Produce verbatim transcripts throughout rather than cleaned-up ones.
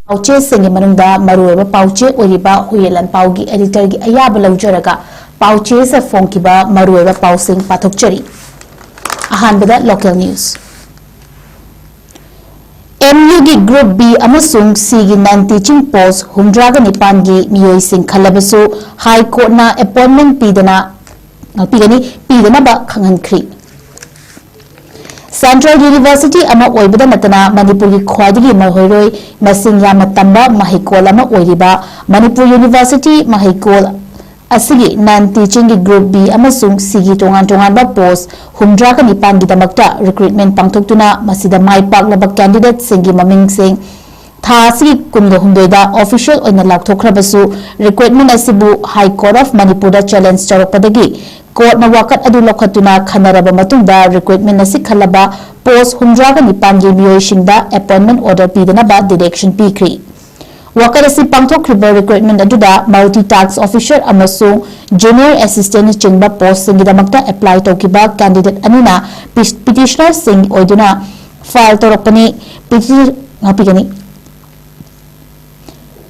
ꯄꯥꯎꯆꯦꯁꯤꯡꯒꯤ ꯃꯅꯨꯡꯗ ꯃꯔꯨꯑꯣꯏꯕ ꯄꯥꯎꯆꯦ ꯑꯣꯏꯔꯤꯕ ꯍꯨꯏꯌꯦꯟ ꯂꯥꯟꯄꯥꯎꯒꯤ editorꯒꯤ ꯑꯌꯥꯕ ꯂꯧꯖꯔꯒ ꯄꯥꯎꯆꯦꯁꯦ ꯐꯣꯡꯈꯤꯕ ꯃꯔꯨꯑꯣꯏꯕ ꯄꯥꯎꯁꯤꯡ ꯄꯥꯊꯣꯛꯆꯔꯤ꯫ ꯑꯍꯥꯟꯕꯗ local news꯫ MUꯒꯤ Group B ꯑꯃꯁꯨꯡ Cꯒꯤ non teaching post ꯍꯨꯝꯗ꯭ꯔꯥꯒ ꯅꯤꯄꯥꯟꯒꯤ ꯃꯤꯑꯣꯏꯁꯤꯡ ꯈꯜꯂꯕꯁꯨ High Courtꯅ appointment ꯄꯤꯗꯅ, ꯄꯤꯒꯅꯤ, ꯄꯤꯗꯅꯕ ꯈꯪꯍꯟꯈ꯭ꯔꯤ꯫ Central University ꯑꯃ ꯑꯣꯏꯕꯗ ꯅꯠꯇꯅ ꯃꯅꯤꯄꯨꯔꯒꯤ ꯈ꯭ꯋꯥꯏꯗꯒꯤ ꯃꯍꯩꯔꯣꯏ ꯃꯁꯤꯡ ꯌꯥꯝꯅ ꯇꯝꯕ ꯃꯍꯩꯀꯣꯜ ꯑꯃ ꯑꯣꯏꯔꯤꯕ ꯃꯅꯤꯄꯨꯔ University ꯃꯍꯩꯀꯣꯜ ꯑꯁꯤꯒꯤ non teachingꯒꯤ Group B ꯑꯃꯁꯨꯡ Cꯒꯤ ꯇꯣꯉꯥꯟ ꯇꯣꯉꯥꯟꯕ post ꯍꯨꯝꯗ꯭ꯔꯥꯒ ꯅꯤꯄꯥꯟꯒꯤꯗꯃꯛꯇ recruitment ꯄꯥꯡꯊꯣꯛꯇꯨꯅ ꯃꯁꯤꯗ ꯃꯥꯏ ꯄꯥꯛꯂꯕ candidateꯁꯤꯡꯒꯤ ꯃꯃꯤꯡꯁꯤꯡ ꯊꯥ ꯑꯁꯤꯒꯤ ꯀꯨꯟꯒ ꯍꯨꯝꯗꯣꯏꯗ official ꯑꯣꯏꯅ ꯂꯥꯎꯊꯣꯛꯈ꯭ꯔꯕꯁꯨ, recruitment ꯑꯁꯤꯕꯨ High Court of ꯃꯅꯤꯄꯨꯔꯗ challenge ꯇꯧꯔꯛꯄꯗꯒꯤ courtꯅ ꯋꯥꯀꯠ ꯑꯗꯨ ꯂꯧꯈꯠꯇꯨꯅ ꯈꯟꯅꯔꯕ ꯃꯇꯨꯡꯗ recruitment ꯑꯁꯤ ꯈꯜꯂꯕ post ꯍꯨꯝꯗ꯭ꯔꯥꯒ ꯅꯤꯄꯥꯟꯒꯤ ꯃꯤꯑꯣꯏꯁꯤꯡꯗ appointment order ꯄꯤꯗꯅꯕ direction ꯄꯤꯈ꯭ꯔꯤ꯫ ꯋꯥꯀꯠ ꯑꯁꯤ ꯄꯥꯡꯊꯣꯛꯈ꯭ꯔꯤꯕ recruitment ꯑꯗꯨꯗ multi task officer ꯑꯃꯁꯨꯡ junior assistantꯅꯆꯤꯡꯕ postꯁꯤꯡꯒꯤꯗꯃꯛꯇ apply ꯇꯧꯈꯤꯕ candidate ꯑꯅꯤꯅ ꯄꯤ-, petitionerꯁꯤꯡ ꯑꯣꯏꯗꯨꯅ file ꯇꯧꯔꯛꯄꯅꯤ꯫ Peti-, ꯉꯥꯛꯄꯤꯒꯅꯤ꯫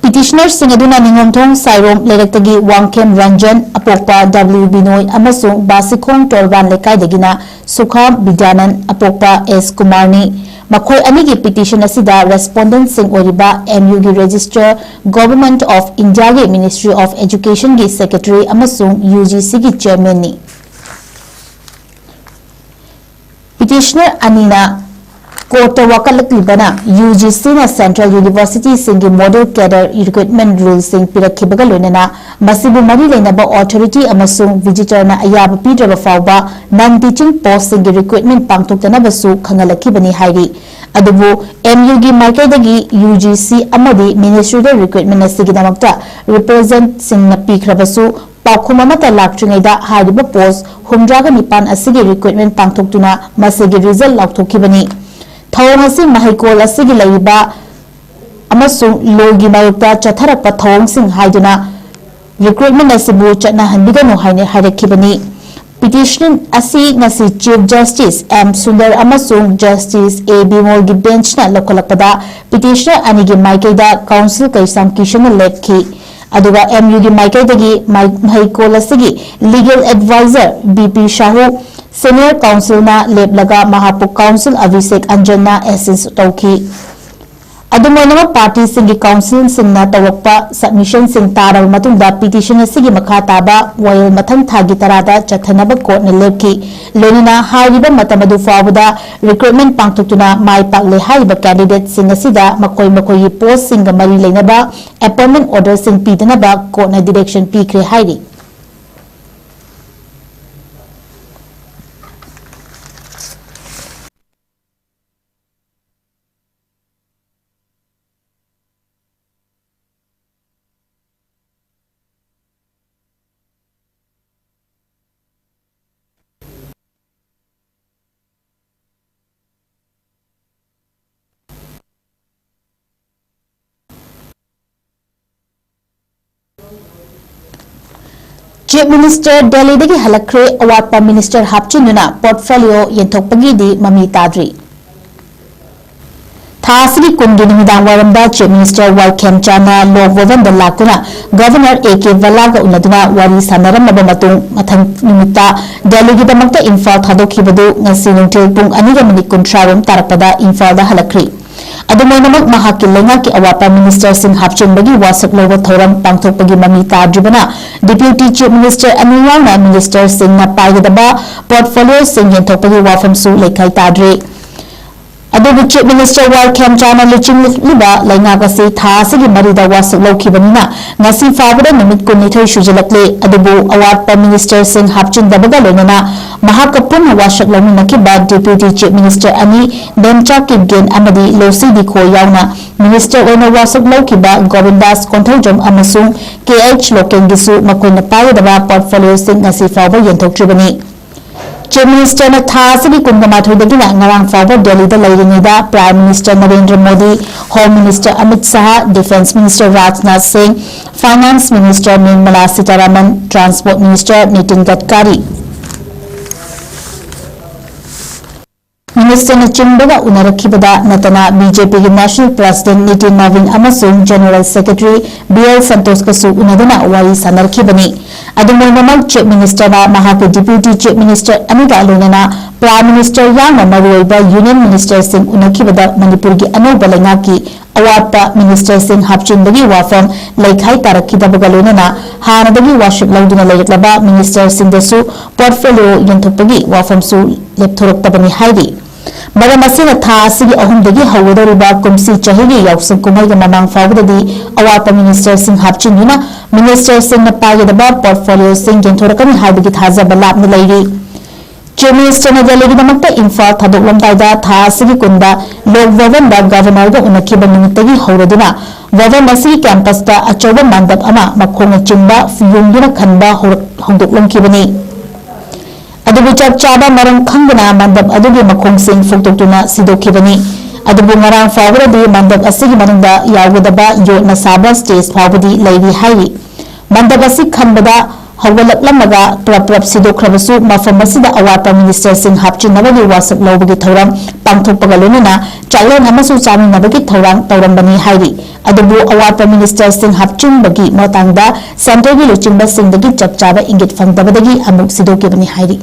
Petitionerꯁꯤꯡ ꯑꯗꯨꯅ ꯅꯤꯡꯉꯣꯝꯊꯣꯡ ꯁꯥꯏꯔꯣꯝ ꯂꯩꯔꯛꯇꯒꯤ ꯋꯥꯡꯈꯦꯝ ꯔꯟꯖꯟ ꯑꯄꯣꯛꯄ W ꯕꯤꯅꯣꯏ ꯑꯃꯁꯨꯡ ꯕꯥꯁꯤꯈꯣꯡ ꯇꯣꯔꯕꯥꯟ ꯂꯩꯀꯥꯏꯗꯒꯤꯅ ꯁꯨꯈꯥꯝ ꯕꯤꯗ꯭ꯌꯥꯅꯟ ꯑꯄꯣꯛꯄ S ꯀꯨꯃꯥꯔꯅꯤ꯫ ꯃꯈꯣꯏ ꯑꯅꯤꯒꯤ petition ꯑꯁꯤꯗ respondentꯁꯤꯡ ꯑꯣꯏꯔꯤꯕ MUꯒꯤ Registrar, Government of Indiaꯒꯤ Ministry of Educationꯒꯤ Secretary ꯑꯃꯁꯨꯡ UGCꯒꯤ Chairmanꯅꯤ꯫ Petitioner ꯑꯅꯤꯅ courtꯇ ꯋꯥꯀꯠꯂꯛꯂꯤꯕꯅ UGCꯅ Central Universityꯁꯤꯡꯒꯤ model cadre recruitment ruleꯁꯤꯡ ꯄꯤꯔꯛꯈꯤꯕꯒ ꯂꯣꯏꯅꯅ ꯃꯁꯤꯕꯨ ꯃꯔꯤ ꯂꯩꯅꯕ authority ꯑꯃꯁꯨꯡ visitorꯅ ꯑꯌꯥꯕ ꯄꯤꯗ꯭ꯔꯕ ꯐꯥꯎꯕ non teaching postꯁꯤꯡꯒꯤ recruitment ꯄꯥꯡꯊꯣꯛꯇꯅꯕꯁꯨ ꯈꯪꯍꯜꯂꯛꯈꯤꯕꯅꯤ ꯍꯥꯏꯔꯤ꯫ ꯑꯗꯨꯕꯨ MUꯒꯤ ꯃꯥꯏꯀꯩꯗꯒꯤ UGC ꯑꯃꯗꯤ ministryꯗ recruitment ꯑꯁꯤꯒꯤꯗꯃꯛꯇ representantꯁꯤꯡꯅ ꯄꯤꯈ꯭ꯔꯕꯁꯨ ꯄꯥꯎꯈꯨꯝ ꯑꯃꯠꯇ ꯂꯥꯛꯇ꯭ꯔꯤꯉꯩꯗ ꯍꯥꯏꯔꯤꯕ post ꯍꯨꯝꯗ꯭ꯔꯥꯒ ꯅꯤꯄꯥꯟ ꯑꯁꯤꯒꯤ recruitment ꯄꯥꯡꯊꯣꯛꯇꯨꯅ ꯃꯁꯤꯒꯤ result ꯂꯥꯎꯊꯣꯛꯈꯤꯕꯅꯤ꯫ ꯊꯧꯑꯣꯡ ꯑꯁꯤ ꯃꯍꯩꯀꯣꯜ ꯑꯁꯤꯒꯤ ꯂꯩꯔꯤꯕ ꯑꯃꯁꯨꯡ lawꯒꯤ ꯃꯥꯌꯣꯛꯇ ꯆꯠꯊꯔꯛꯄ ꯊꯧꯑꯣꯡꯁꯤꯡ ꯍꯥꯏꯗꯨꯅ recruitment ꯑꯁꯤꯕꯨ ꯆꯠꯅꯍꯟꯕꯤꯒꯅꯨ ꯍꯥꯏꯅ ꯍꯥꯏꯔꯛꯈꯤꯕꯅꯤ꯫ Petition ꯑꯁꯤ ꯉꯁꯤ Chief Justice M Sundar ꯑꯃꯁꯨꯡ Justice A Bimolꯒꯤ benchꯅ ꯂꯧꯈꯠꯂꯛꯄꯗ petitioner ꯑꯅꯤꯒꯤ ꯃꯥꯏꯀꯩꯗ counsel ꯀꯩꯁꯥꯝ ꯀꯤꯁꯟꯅ ꯂꯦꯞꯈꯤ꯫ ꯑꯗꯨꯒ M Uꯒꯤ ꯃꯥꯏꯀꯩꯗꯒꯤ ꯃꯍꯩꯀꯣꯜ ꯑꯁꯤꯒꯤ legal advisor B P Shahu, senior counselꯅ ꯂꯦꯞꯂꯒ ꯃꯍꯥꯛꯄꯨ counsel Abhishek Anjanꯅ assist ꯇꯧꯈꯤ꯫ ꯑꯗꯨꯝ ꯑꯣꯏꯅꯃꯛ, partyꯁꯤꯡꯒꯤ counselꯁꯤꯡꯅ ꯇꯧꯔꯛꯄ submissionꯁꯤꯡ ꯇꯥꯔꯕ ꯃꯇꯨꯡꯗ petition ꯑꯁꯤꯒꯤ ꯃꯈꯥ ꯇꯥꯕ ꯋꯥꯌꯦꯜ ꯃꯊꯪ ꯊꯥꯒꯤ ꯇꯔꯥꯗ ꯆꯠꯊꯅꯕ courtꯅ ꯂꯦꯞꯈꯤ꯫ ꯂꯣꯏꯅꯅ ꯍꯥꯏꯔꯤꯕ ꯃꯇꯝ ꯑꯗꯨ ꯐꯥꯎꯕꯗ recruitment ꯄꯥꯡꯊꯣꯛꯇꯨꯅ ꯃꯥꯏ ꯄꯥꯛꯂꯦ ꯍꯥꯏꯔꯤꯕ candidateꯁꯤꯡ ꯑꯁꯤꯗ ꯃꯈꯣꯏ ꯃꯈꯣꯏꯒꯤ postꯁꯤꯡꯒ ꯃꯔꯤ ꯂꯩꯅꯕ appointment orderꯁꯤꯡ ꯄꯤꯗꯅꯕ courtꯅ direction ꯄꯤꯈ꯭ꯔꯦ ꯍꯥꯏꯔꯤ꯫ Chief Minister ꯗꯦꯜꯂꯤꯗꯒꯤ ꯍꯜꯂꯛꯈ꯭ꯔꯦ꯫ ꯑꯋꯥꯠꯄ minister ꯍꯥꯞꯆꯤꯟꯗꯨꯅ portfolio ꯌꯦꯟꯊꯣꯛꯄꯒꯤꯗꯤ ꯃꯃꯤ ꯇꯥꯗ꯭ꯔꯤ꯫ ꯊꯥ ꯑꯁꯤꯒꯤ ꯀꯨꯟꯒꯤ ꯅꯨꯃꯤꯗꯥꯡ ꯋꯥꯏꯔꯝꯗ Chief Minister ꯋꯥꯏ ꯈꯦꯝꯆꯥꯟꯅ ꯂꯣꯛ ꯚꯕꯟꯗ ꯂꯥꯛꯇꯨꯅ Governor A K ꯚꯜꯂꯥꯒ ꯎꯅꯗꯨꯅ ꯋꯥꯔꯤ ꯁꯥꯟꯅꯔꯝꯂꯕ ꯃꯇꯨꯡ, ꯃꯊꯪ ꯅꯨꯃꯤꯠꯇ ꯗꯦꯜꯂꯤꯒꯤꯗꯃꯛꯇ ꯏꯝꯐꯥꯜ ꯊꯥꯗꯣꯛꯈꯤꯕꯗꯨ ꯉꯁꯤ ꯅꯨꯡꯊꯤꯜ ꯄꯨꯡ ꯑꯅꯤꯒ ꯃꯤꯅꯤꯠ ꯀꯨꯟꯊ꯭ꯔꯥ ꯔꯣꯝ ꯇꯥꯔꯛꯄꯗ ꯏꯝꯐꯥꯜꯗ ꯍꯜꯂꯛꯈ꯭ꯔꯤ꯫ ꯑꯗꯨꯝ ꯑꯣꯏꯅꯃꯛ, ꯃꯍꯥꯛꯀꯤ ꯂꯩꯉꯥꯛꯀꯤ ꯑꯋꯥꯠꯄ ministerꯁꯤꯡ ꯍꯥꯞꯆꯤꯟꯕꯒꯤ ꯋꯥꯁꯛ ꯂꯧꯕ ꯊꯧꯔꯝ ꯄꯥꯡꯊꯣꯛꯄꯒꯤ ꯃꯃꯤ ꯇꯥꯗ꯭ꯔꯤꯕꯅ Deputy Chief Minister ꯑꯅꯤ ꯌꯥꯎꯅ ministerꯁꯤꯡꯅ ꯄꯥꯏꯒꯗꯕ portfolioꯁꯤꯡ ꯌꯦꯟꯊꯣꯛꯄꯒꯤ ꯋꯥꯐꯝꯁꯨ ꯂꯩꯈꯥꯏ ꯇꯥꯗ꯭ꯔꯤ꯫ ꯑꯗꯨꯕꯨ Chief Minister ꯋꯥꯏ ꯈꯦꯝꯆꯥꯟꯅ ꯂꯨꯆꯤꯡꯂꯤꯕ ꯂꯩꯉꯥꯛ ꯑꯁꯤ ꯊꯥ ꯑꯁꯤꯒꯤ ꯃꯔꯤꯗ ꯋꯥꯁꯛ ꯂꯧꯈꯤꯕꯅꯤꯅ ꯉꯁꯤ ꯐꯥꯎꯕꯗ ꯅꯨꯃꯤꯠ ꯀꯨꯟꯅꯤꯊꯣꯏ ꯁꯨꯖꯤꯜꯂꯛꯂꯦ꯫ ꯑꯗꯨꯕꯨ ꯑꯋꯥꯠꯄ ministerꯁꯤꯡ ꯍꯥꯞꯆꯤꯟꯗꯕꯒ ꯂꯣꯏꯅꯅ ꯃꯍꯥꯛꯀ ꯄꯨꯟꯅ ꯋꯥꯁꯛ ꯂꯧꯃꯤꯟꯅꯈꯤꯕ Deputy Chief Minister ꯑꯅꯤ ꯕꯦꯝꯆꯥ ꯀꯤꯞꯒꯦꯟ ꯑꯃꯗꯤ ꯂꯣꯁꯤ ꯗꯤꯈꯣ ꯌꯥꯎꯅ minister ꯑꯣꯏꯅ ꯋꯥꯁꯛ ꯂꯧꯈꯤꯕ ꯒꯣꯕꯤꯟꯗꯥꯁ ꯀꯣꯟꯊꯧꯖꯝ ꯑꯃꯁꯨꯡ K H ꯂꯣꯀꯦꯟꯒꯤꯁꯨ ꯃꯈꯣꯏꯅ ꯄꯥꯏꯒꯗꯕ portfolioꯁꯤꯡ ꯉꯁꯤ ꯐꯥꯎꯕ ꯌꯦꯟꯊꯣꯛꯇ꯭ꯔꯤꯕꯅꯤ꯫ Chief Ministerꯅ ꯊꯥ ꯑꯁꯤꯒꯤ ꯀꯨꯟꯒ ꯃꯥꯊꯣꯏꯗꯒꯤꯅ ꯉꯔꯥꯡ ꯐꯥꯎꯕ ꯗꯦꯜꯂꯤꯗ ꯂꯩꯔꯤꯉꯩꯗ Prime Minister Narendra Modi, Home Minister Amit Shah, Defence Minister Rajnath ꯁꯤꯡ, Finance Minister Nirmala Sitharaman, Transport Minister Nitin ꯒꯗꯀꯥꯔꯤ, ꯃꯤꯅꯤꯁꯇꯔꯅꯆꯤꯡꯕꯒ ꯎꯅꯔꯛꯈꯤꯕꯗ ꯅꯠꯇꯅ ꯕꯤ ꯖꯦ ꯄꯤꯒꯤ National President ꯅꯤꯇꯤꯟ ꯅꯕꯤꯟ ꯑꯃꯁꯨꯡ General Secretary ꯕꯤ ꯑꯦꯜ ꯁꯟꯇꯣꯁꯀꯁꯨ ꯎꯅꯗꯨꯅ ꯋꯥꯔꯤ ꯁꯥꯟꯅꯔꯛꯈꯤꯕꯅꯤ꯫ ꯑꯗꯨ ꯑꯣꯏꯅꯃꯛ, Chief Minister ꯅ ꯃꯍꯥꯛꯀꯤ Deputy Chief Minister ꯑꯅꯤꯒ ꯂꯣꯏꯅꯅ Prime Minister ꯌꯥꯎꯅ ꯃꯔꯨꯑꯣꯏꯕ Union Minister ꯁꯤꯡ ꯎꯅꯈꯤꯕꯗ ꯃꯅꯤꯄꯨꯔꯒꯤ ꯑꯅꯧꯕ ꯂꯩꯉꯥꯛꯀꯤ ꯑꯋꯥꯠꯄ ꯃꯤꯅꯤꯁꯇꯔꯁꯤꯡ ꯍꯥꯞꯆꯤꯟꯕꯒꯤ ꯋꯥꯐꯝ ꯂꯩꯈꯥꯏ ꯇꯥꯔꯛꯈꯤꯗꯕꯒ ꯂꯣꯏꯅꯅ ꯍꯥꯟꯅꯗꯒꯤ ꯋꯥꯁꯛ ꯂꯧꯗꯨꯅ ꯂꯩꯔꯛꯂꯕ ꯃꯤꯅꯤꯁꯇꯔꯁꯤꯡꯗꯁꯨ portfolio ꯌꯦꯟꯊꯣꯛꯄꯒꯤ ꯋꯥꯐꯝꯁꯨ ꯂꯦꯞꯊꯣꯔꯛꯇꯕꯅꯤ ꯍꯥꯏꯔꯤ꯫ ꯃꯔꯝ ꯑꯁꯤꯅ ꯊꯥ ꯑꯁꯤꯒꯤ ꯑꯍꯨꯝꯗꯒꯤ ꯍꯧꯒꯗꯧꯔꯤꯕ ꯀꯨꯝꯁꯤ ꯆꯍꯤꯒꯤ ꯌꯥꯎꯁꯪ ꯀꯨꯝꯍꯩꯒꯤ ꯃꯃꯥꯡ ꯐꯥꯎꯕꯗꯗꯤ ꯑꯋꯥꯠꯄ ꯃꯤꯅꯤꯁꯇꯔꯁꯤꯡ ꯍꯥꯞꯆꯤꯟꯗꯨꯅ ꯃꯤꯅꯤꯁꯇꯔꯁꯤꯡꯅ ꯄꯥꯏꯒꯗꯕ portfolio ꯁꯤꯡ ꯌꯦꯟꯊꯣꯔꯛꯀꯅꯤ ꯍꯥꯏꯕꯒꯤ ꯊꯥꯖꯕ ꯂꯥꯞꯅ ꯂꯩꯔꯤ꯫ Chief Minister ꯅ ꯗꯦꯜꯂꯤꯒꯤꯗꯃꯛꯇ ꯏꯝꯐꯥꯜ ꯊꯥꯗꯣꯛꯂꯝꯗꯥꯏꯗ ꯊꯥ ꯑꯁꯤꯒꯤ ꯀꯨꯟꯗ ꯂꯣꯛ ꯚꯕꯟꯗ Governor ꯒ ꯎꯅꯈꯤꯕ ꯅꯨꯃꯤꯠꯇꯒꯤ ꯍꯧꯔꯗꯨꯅ ꯚꯕꯟ ꯑꯁꯤꯒꯤ campus ꯇ ꯑꯆꯧꯕ ꯃꯟꯗꯞ ꯑꯃ ꯃꯈꯣꯡꯅ ꯆꯤꯡꯕ ꯌꯨꯡꯗꯨꯅ ꯈꯟꯕ ꯍꯧꯔꯛ-, ꯍꯧꯗꯣꯛꯂꯝꯈꯤꯕꯅꯤ꯫ ꯑꯗꯨꯕꯨ ꯆꯞ ꯆꯥꯕ ꯃꯔꯝ ꯈꯪꯗꯅ ꯃꯟꯗꯞ ꯑꯗꯨꯒꯤ ꯃꯈꯣꯡꯁꯤꯡ ꯐꯨꯛꯇꯣꯛꯇꯨꯅ ꯁꯤꯗꯣꯛꯈꯤꯕꯅꯤ꯫ ꯑꯗꯨꯕꯨ ꯉꯔꯥꯡ ꯐꯥꯎꯕꯗꯗꯤ ꯃꯟꯗꯞ ꯑꯁꯤꯒꯤ ꯃꯅꯨꯡꯗ ꯌꯥꯎꯒꯗꯕ ꯌꯣꯠꯅ ꯁꯥꯕ stage ꯐꯥꯎꯕꯗꯤ ꯂꯩꯔꯤ ꯍꯥꯏꯔꯤ꯫ ꯃꯟꯗꯞ ꯑꯁꯤ ꯈꯟꯕꯗ ꯍꯧꯒꯠꯂꯛꯂꯝꯃꯒ ꯄ꯭ꯔꯞ ꯄ꯭ꯔꯞ ꯁꯤꯗꯣꯛꯈ꯭ꯔꯕꯁꯨ, ꯃꯐꯝ ꯑꯁꯤꯗ ꯑꯋꯥꯠꯄ ꯃꯤꯅꯤꯁꯇꯔꯁꯤꯡ ꯍꯥꯞꯆꯤꯟꯅꯕꯒꯤ ꯋꯥꯁꯛ ꯂꯧꯕꯒꯤ ꯊꯧꯔꯝ ꯄꯥꯡꯊꯣꯛꯄꯒ ꯂꯣꯏꯅꯅ ꯆꯥꯛꯂꯦꯟ ꯑꯃꯁꯨ ꯆꯥꯃꯤꯟꯅꯕꯒꯤ ꯊꯧꯔꯥꯡ ꯇꯧꯔꯝꯕꯅꯤ ꯍꯥꯏꯔꯤ꯫ ꯑꯗꯨꯕꯨ ꯑꯋꯥꯠꯄ ꯃꯤꯅꯤꯁꯇꯔꯁꯤꯡ ꯍꯥꯞꯆꯤꯟꯕꯒꯤ ꯃꯇꯥꯡꯗ centre ꯒꯤ ꯂꯨꯆꯤꯡꯕꯁꯤꯡꯗꯒꯤ ꯆꯞ ꯆꯥꯕ ꯏꯪꯒꯤꯠ ꯐꯪꯗꯕꯗꯒꯤ ꯑꯃꯨꯛ ꯁꯤꯗꯣꯛꯈꯤꯕꯅꯤ ꯍꯥꯏꯔꯤ꯫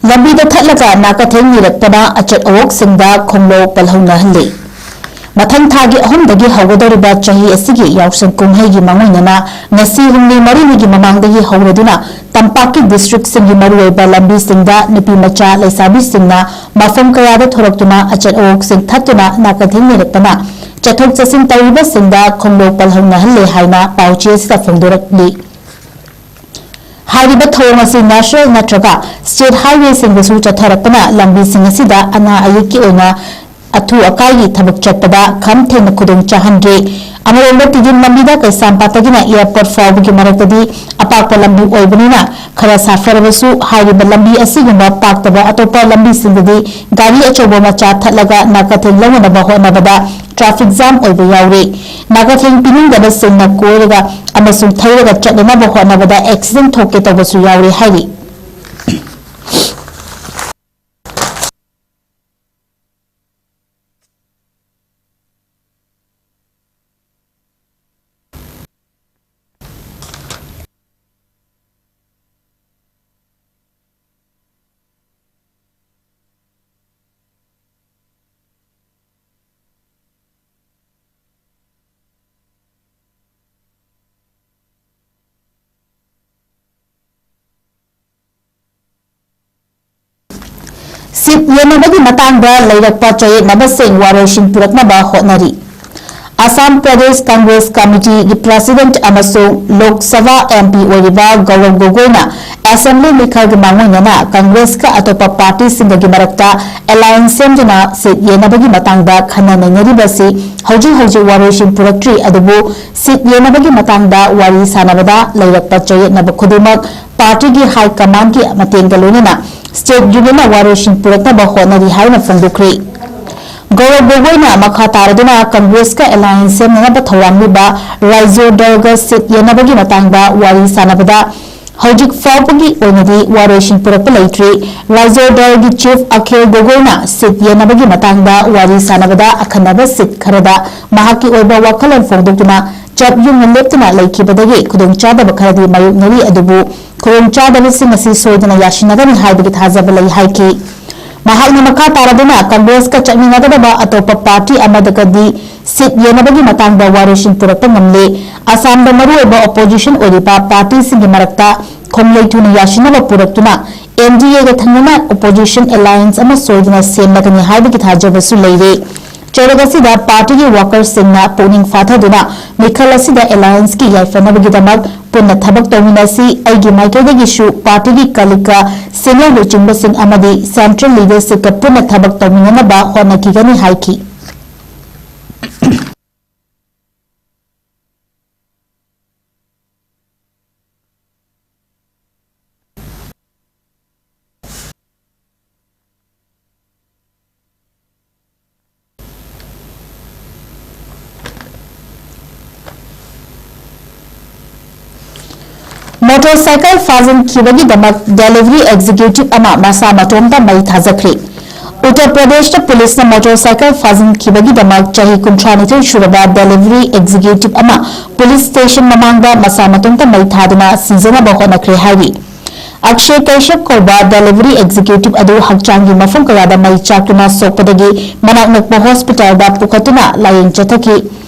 ꯂꯝꯕꯤꯗ ꯊꯠꯂꯒ ꯅꯥꯀꯊꯦꯡ ꯅꯤꯔꯛꯄꯅ ꯑꯆꯠ ꯑꯋꯣꯛꯁꯤꯡꯗ ꯈꯣꯡꯂꯧ ꯄꯜꯍꯧꯅꯍꯜꯂꯤ꯫ ꯃꯊꯪ ꯊꯥꯒꯤ ꯑꯍꯨꯝꯗꯒꯤ ꯍꯧꯒꯗꯧꯔꯤꯕ ꯆꯍꯤ ꯑꯁꯤꯒꯤ ꯌꯥꯎꯁꯪ ꯀꯨꯝꯍꯩꯒꯤ ꯃꯥꯡꯑꯣꯏꯅꯅ ꯉꯁꯤ ꯍꯨꯝꯅꯤ ꯃꯔꯤꯅꯤꯒꯤ ꯃꯃꯥꯡꯗꯒꯤ ꯍꯧꯔꯗꯨꯅ ꯇꯝꯄꯥꯛꯀꯤ ꯗꯤꯁꯇ꯭ꯔꯤꯛꯁꯤꯡꯒꯤ ꯃꯔꯨꯑꯣꯏꯕ ꯂꯝꯕꯤꯁꯤꯡꯗ ꯅꯨꯄꯤ ꯃꯆꯥ ꯂꯩꯁꯥꯕꯤꯁꯤꯡꯅ ꯃꯐꯝ ꯀꯌꯥꯗ ꯊꯣꯔꯛꯇꯨꯅ ꯑꯆꯠ ꯑꯋꯣꯛꯁꯤꯡ ꯊꯠꯇꯨꯅ ꯅꯥꯀꯊꯦꯡ ꯅꯤꯔꯛꯄꯅ ꯆꯠꯊꯣꯛ ꯆꯠꯁꯤꯟ ꯇꯧꯔꯤꯕꯁꯤꯡꯗ ꯈꯣꯡꯂꯧ ꯄꯜꯍꯧꯅꯍꯜꯂꯦ ꯍꯥꯏꯅ ꯄꯥꯎꯆꯦꯁꯤꯗ ꯐꯣꯡꯗꯣꯔꯛꯂꯤ꯫ ꯍꯥꯏꯔꯤꯕ ꯊꯧꯑꯣꯡ ꯑꯁꯤ ꯅꯦꯁꯅꯦꯜ ꯅꯠꯇ꯭ꯔꯒ ꯁ꯭ꯇꯦꯠ ꯍꯥꯏꯋꯦꯁꯤꯡꯗꯁꯨ ꯆꯠꯊꯔꯛꯄꯅ ꯂꯝꯕꯤꯁꯤꯡ ꯑꯁꯤꯗ ꯑꯅꯥ ꯑꯌꯦꯛꯀꯤ ꯑꯣꯏꯅ ꯑꯊꯨ ꯑꯀꯥꯏꯒꯤ ꯊꯕꯛ ꯆꯠꯄꯗ ꯈꯝ ꯊꯦꯡꯅ ꯈꯨꯗꯣꯡ ꯆꯥꯍꯟꯗ꯭ꯔꯦ꯫ ꯑꯃꯔꯣꯝꯗ ꯇꯤꯗꯤꯝ ꯂꯝꯕꯤꯗ ꯀꯩꯁꯥꯝꯄꯥꯠꯇꯒꯤꯅ ꯑꯦꯌꯔꯄꯣꯔꯠ ꯐꯥꯎꯕꯒꯤ ꯃꯔꯛꯇꯗꯤ ꯑꯄꯥꯛꯄ ꯂꯝꯕꯤ ꯑꯣꯏꯕꯅꯤꯅ ꯈꯔ ꯁꯥꯐꯔꯕꯁꯨ ꯍꯥꯏꯔꯤꯕ ꯂꯝꯕꯤ ꯑꯁꯤꯒꯨꯝꯕ ꯄꯥꯛꯇꯕ ꯑꯇꯣꯞꯄ ꯂꯝꯕꯤꯁꯤꯡꯗꯗꯤ ꯒꯥꯔꯤ ꯑꯆꯧꯕ ꯃꯆꯥ ꯊꯠꯂꯒ ꯅꯥꯀꯊꯦꯡ ꯂꯧꯅꯅꯕ ꯍꯣꯠꯅꯕꯗ ꯇ꯭ꯔꯥꯐꯤꯛ ꯖꯥꯝ ꯑꯣꯏꯕ ꯌꯥꯎꯔꯤ꯫ ꯅꯥꯀꯊꯦꯡ ꯄꯤꯅꯤꯡꯗꯕꯁꯤꯡꯅ ꯀꯣꯏꯔꯒ ꯑꯃꯁꯨꯡ ꯊꯩꯔꯒ ꯆꯠꯅꯅꯕ ꯍꯣꯠꯅꯕꯗ ꯑꯦꯛꯁꯤꯗꯦꯟ ꯊꯣꯛꯀꯦ ꯇꯧꯕꯁꯨ ꯌꯥꯎꯔꯤ ꯍꯥꯏꯔꯤ꯫ ꯁꯤꯠ ꯌꯦꯟꯅꯕꯒꯤ ꯃꯇꯥꯡꯗ ꯂꯩꯔꯛꯄ ꯆꯌꯦꯠꯅꯕꯁꯤꯡ ꯋꯥꯔꯣꯏꯁꯤꯟ ꯄꯨꯔꯛꯅꯕ ꯍꯣꯠꯅꯔꯤ꯫ ꯑꯁꯥꯝ ꯄ꯭ꯔꯗꯦꯁ ꯀꯪꯒ꯭ꯔꯦꯁ ꯀꯃꯤꯇꯤꯒꯤ ꯄ꯭ꯔꯁꯤꯗꯦꯟꯠ ꯑꯃꯁꯨꯡ ꯂꯣꯛ ꯁꯚꯥ ꯑꯦꯝ ꯄꯤ ꯑꯣꯏꯔꯤꯕ ꯒꯧꯔꯕ ꯒꯣꯒꯣꯏꯅ ꯑꯦꯁꯦꯝꯕ꯭ꯂꯤ ꯃꯤꯈꯜꯒꯤ ꯃꯥꯡꯑꯣꯏꯅꯅ ꯀꯪꯒ꯭ꯔꯦꯁꯀ ꯑꯇꯣꯞꯄ ꯄꯥꯔꯇꯤꯁꯤꯡꯒꯒꯤ ꯃꯔꯛꯇ ꯑꯦꯂꯥꯏꯟꯁ ꯁꯦꯝꯗꯨꯅ ꯁꯤꯠ ꯌꯦꯟꯅꯕꯒꯤ ꯃꯇꯥꯡꯗ ꯈꯟꯅ ꯅꯩꯅꯔꯤꯕ ꯑꯁꯤ ꯍꯧꯖꯤꯛ ꯍꯧꯖꯤꯛ ꯋꯥꯔꯣꯏꯁꯤꯟ ꯄꯨꯔꯛꯇ꯭ꯔꯤ, ꯑꯗꯨꯕꯨ ꯁꯤꯠ ꯌꯦꯟꯅꯕꯒꯤ ꯃꯇꯥꯡꯗ ꯋꯥꯔꯤ ꯁꯥꯟꯅꯕꯗ ꯂꯩꯔꯛꯄ ꯆꯌꯦꯠꯅꯕ ꯈꯨꯗꯤꯡꯃꯛ ꯄꯥꯔꯇꯤꯒꯤ ꯍꯥꯏ ꯀꯃꯥꯟꯗꯒꯤ ꯃꯇꯦꯡꯒ ꯂꯣꯏꯅꯅ ꯁ꯭ꯇꯦꯠ ꯌꯨꯅꯤꯌꯟꯅ ꯋꯥꯔꯣꯏꯁꯤꯟ ꯄꯨꯔꯛꯅꯕ ꯍꯣꯠꯅꯔꯤ ꯍꯥꯏꯅ ꯐꯣꯡꯗꯣꯛꯈ꯭ꯔꯦ꯫ ꯒꯧꯔꯕ ꯒꯣꯒꯣꯏꯅ ꯃꯈꯥ ꯇꯥꯔꯗꯨꯅ ꯀꯪꯒ꯭ꯔꯦꯁꯀ ꯑꯦꯂꯥꯏꯟꯁ ꯁꯦꯝꯅꯅꯕ ꯊꯧꯔꯥꯡꯂꯤꯕ ꯔꯥꯏꯖꯣ ꯗꯜꯒ ꯁꯤꯠ ꯌꯦꯟꯅꯕꯒꯤ ꯃꯇꯥꯡꯗ ꯋꯥꯔꯤ ꯁꯥꯟꯅꯕꯗ ꯍꯧꯖꯤꯛ ꯐꯥꯎꯕꯒꯤ ꯑꯣꯏꯅꯗꯤ ꯋꯥꯔꯣꯏꯁꯤꯟ ꯄꯨꯔꯛꯄ ꯂꯩꯇ꯭ꯔꯤ꯫ ꯔꯥꯏꯖꯣ ꯗꯜꯒꯤ ꯆꯤꯐ ꯑꯈꯤꯜ ꯒꯣꯒꯣꯏꯅ ꯁꯤꯠ ꯌꯦꯟꯅꯕꯒꯤ ꯃꯇꯥꯡꯗ ꯋꯥꯔꯤ ꯁꯥꯟꯅꯕꯗ ꯑꯈꯟꯅꯕ ꯁꯤꯠ ꯈꯔꯗ ꯃꯍꯥꯛꯀꯤ ꯑꯣꯏꯕ ꯋꯥꯈꯜꯂꯣꯟ ꯐꯣꯡꯗꯣꯛꯇꯨꯅ ꯆꯞ ꯌꯨꯡꯅ ꯂꯦꯞꯇꯨꯅ ꯂꯩꯈꯤꯕꯗꯒꯤ ꯈꯨꯗꯣꯡꯆꯥꯗꯕ ꯈꯔꯗꯤ ꯃꯥꯌꯣꯛꯅꯔꯤ, ꯑꯗꯨꯕꯨ ꯈꯨꯗꯣꯡꯆꯥꯗꯕꯁꯤꯡ ꯑꯁꯤ ꯁꯣꯏꯗꯅ ꯌꯥꯁꯤꯟꯅꯒꯅꯤ ꯍꯥꯏꯕꯒꯤ ꯊꯥꯖꯕ ꯂꯩ ꯍꯥꯏꯈꯤ꯫ ꯃꯍꯥꯛꯅ ꯃꯈꯥ ꯇꯥꯔꯗꯨꯅ ꯀꯪꯒ꯭ꯔꯦꯁꯀ ꯆꯠꯃꯤꯟꯅꯒꯗꯕ ꯑꯇꯣꯞꯄ ꯄꯥꯔꯇꯤ ꯑꯃꯗꯒꯗꯤ ꯁꯤꯠ ꯌꯦꯟꯅꯕꯒꯤ ꯃꯇꯥꯡꯗ ꯋꯥꯔꯣꯏꯁꯤꯟ ꯄꯨꯔꯛꯄ ꯉꯝꯂꯦ꯫ ꯑꯁꯥꯝꯗ ꯃꯔꯨꯑꯣꯏꯕ ꯑꯣꯄꯣꯖꯤꯁꯟ ꯑꯣꯏꯔꯤꯕ ꯄꯥꯔꯇꯤꯁꯤꯡꯒꯤ ꯃꯔꯛꯇ ꯈꯣꯡꯂꯩ ꯊꯨꯅ ꯌꯥꯁꯤꯟꯅꯕ ꯄꯨꯔꯛꯇꯨꯅ ꯑꯦꯟ ꯗꯤ ꯑꯦꯒ ꯊꯪꯅꯅ ꯑꯣꯄꯣꯖꯤꯁꯟ ꯑꯦꯂꯥꯏꯟꯁ ꯑꯃ ꯁꯣꯏꯗꯅ ꯁꯦꯝꯂꯒꯅꯤ ꯍꯥꯏꯕꯒꯤ ꯊꯥꯖꯕꯁꯨ ꯂꯩꯔꯦ꯫ ꯆꯩꯔꯛ ꯑꯁꯤꯗ ꯄꯥꯔꯇꯤꯒꯤ ꯋꯥꯀꯔꯁꯤꯡꯅ ꯄꯨꯛꯅꯤꯡ ꯐꯥꯊꯗꯨꯅ ꯃꯤꯈꯜ ꯑꯁꯤꯗ ꯑꯦꯂꯥꯏꯟꯁꯀꯤ ꯌꯥꯏꯐꯅꯕꯒꯤꯗꯃꯛ ꯄꯨꯟꯅ ꯊꯕꯛ ꯇꯧꯃꯤꯟꯅꯁꯤ꯫ ꯑꯩꯒꯤ ꯃꯥꯏꯀꯩꯗꯒꯤꯁꯨ ꯄꯥꯔꯇꯤꯒꯤ ꯀꯂꯤꯛꯀ ꯁꯦꯅꯤꯌꯔ ꯂꯨꯆꯤꯡꯕꯁꯤꯡ ꯑꯃꯗꯤ ꯁꯦꯟꯇ꯭ꯔꯦꯜ ꯂꯤꯗꯔꯁꯤꯞꯀ ꯄꯨꯟꯅ ꯊꯕꯛ ꯇꯧꯃꯤꯟꯅꯅꯕ ꯍꯣꯠꯅꯈꯤꯒꯅꯤ ꯍꯥꯏꯈꯤ꯫ ꯃꯣꯇꯣꯔꯁꯥꯏꯀꯜ ꯐꯥꯖꯤꯟꯈꯤꯕꯒꯤꯗꯃꯛ ꯗꯦꯂꯤꯚꯔꯤ ꯑꯦꯛꯖꯤꯀ꯭ꯌꯨꯇꯤꯚ ꯑꯃ ꯃꯁꯥ ꯃꯇꯣꯝꯇ ꯃꯩ ꯊꯥꯖꯈ꯭ꯔꯦ꯫ ꯎꯠꯇꯔ ꯄ꯭ꯔꯗꯦꯁꯇ ꯄꯨꯂꯤꯁꯅ ꯃꯣꯇꯣꯔꯁꯥꯏꯀꯜ ꯐꯥꯖꯤꯟꯈꯤꯕꯒꯤꯗꯃꯛ ꯆꯍꯤ ꯀꯨꯟꯊ꯭ꯔꯥꯅꯤꯊꯣꯏ ꯁꯨꯔꯕ ꯗꯦꯂꯤꯚꯔꯤ ꯑꯦꯛꯖꯤꯀ꯭ꯌꯨꯇꯤꯚ ꯑꯃ ꯄꯨꯂꯤꯁ ꯁ꯭ꯇꯦꯁꯟ ꯃꯃꯥꯡꯗ ꯃꯁꯥ ꯃꯇꯣꯝꯇ ꯃꯩ ꯊꯥꯗꯨꯅ ꯁꯤꯖꯅꯕ ꯍꯣꯠꯅꯈ꯭ꯔꯦ ꯍꯥꯏꯔꯤ꯫ ꯑꯛꯁꯦ ꯀꯩꯁ꯭ꯌꯞ ꯀꯧꯕ ꯗꯦꯂꯤꯚꯔꯤ ꯑꯦꯛꯖꯤꯀ꯭ꯌꯨꯇꯤꯚ ꯑꯗꯨ ꯍꯛꯆꯥꯡꯒꯤ ꯃꯐꯝ ꯀꯌꯥꯗ ꯃꯩ ꯆꯥꯛꯇꯨꯅ ꯁꯣꯛꯄꯗꯒꯤ ꯃꯅꯥꯛ ꯅꯛꯄ ꯍꯣꯁꯄꯤꯇꯥꯜꯗ ꯄꯨꯈꯠꯇꯨꯅ ꯂꯥꯌꯦꯡ ꯆꯠꯊꯈꯤ꯫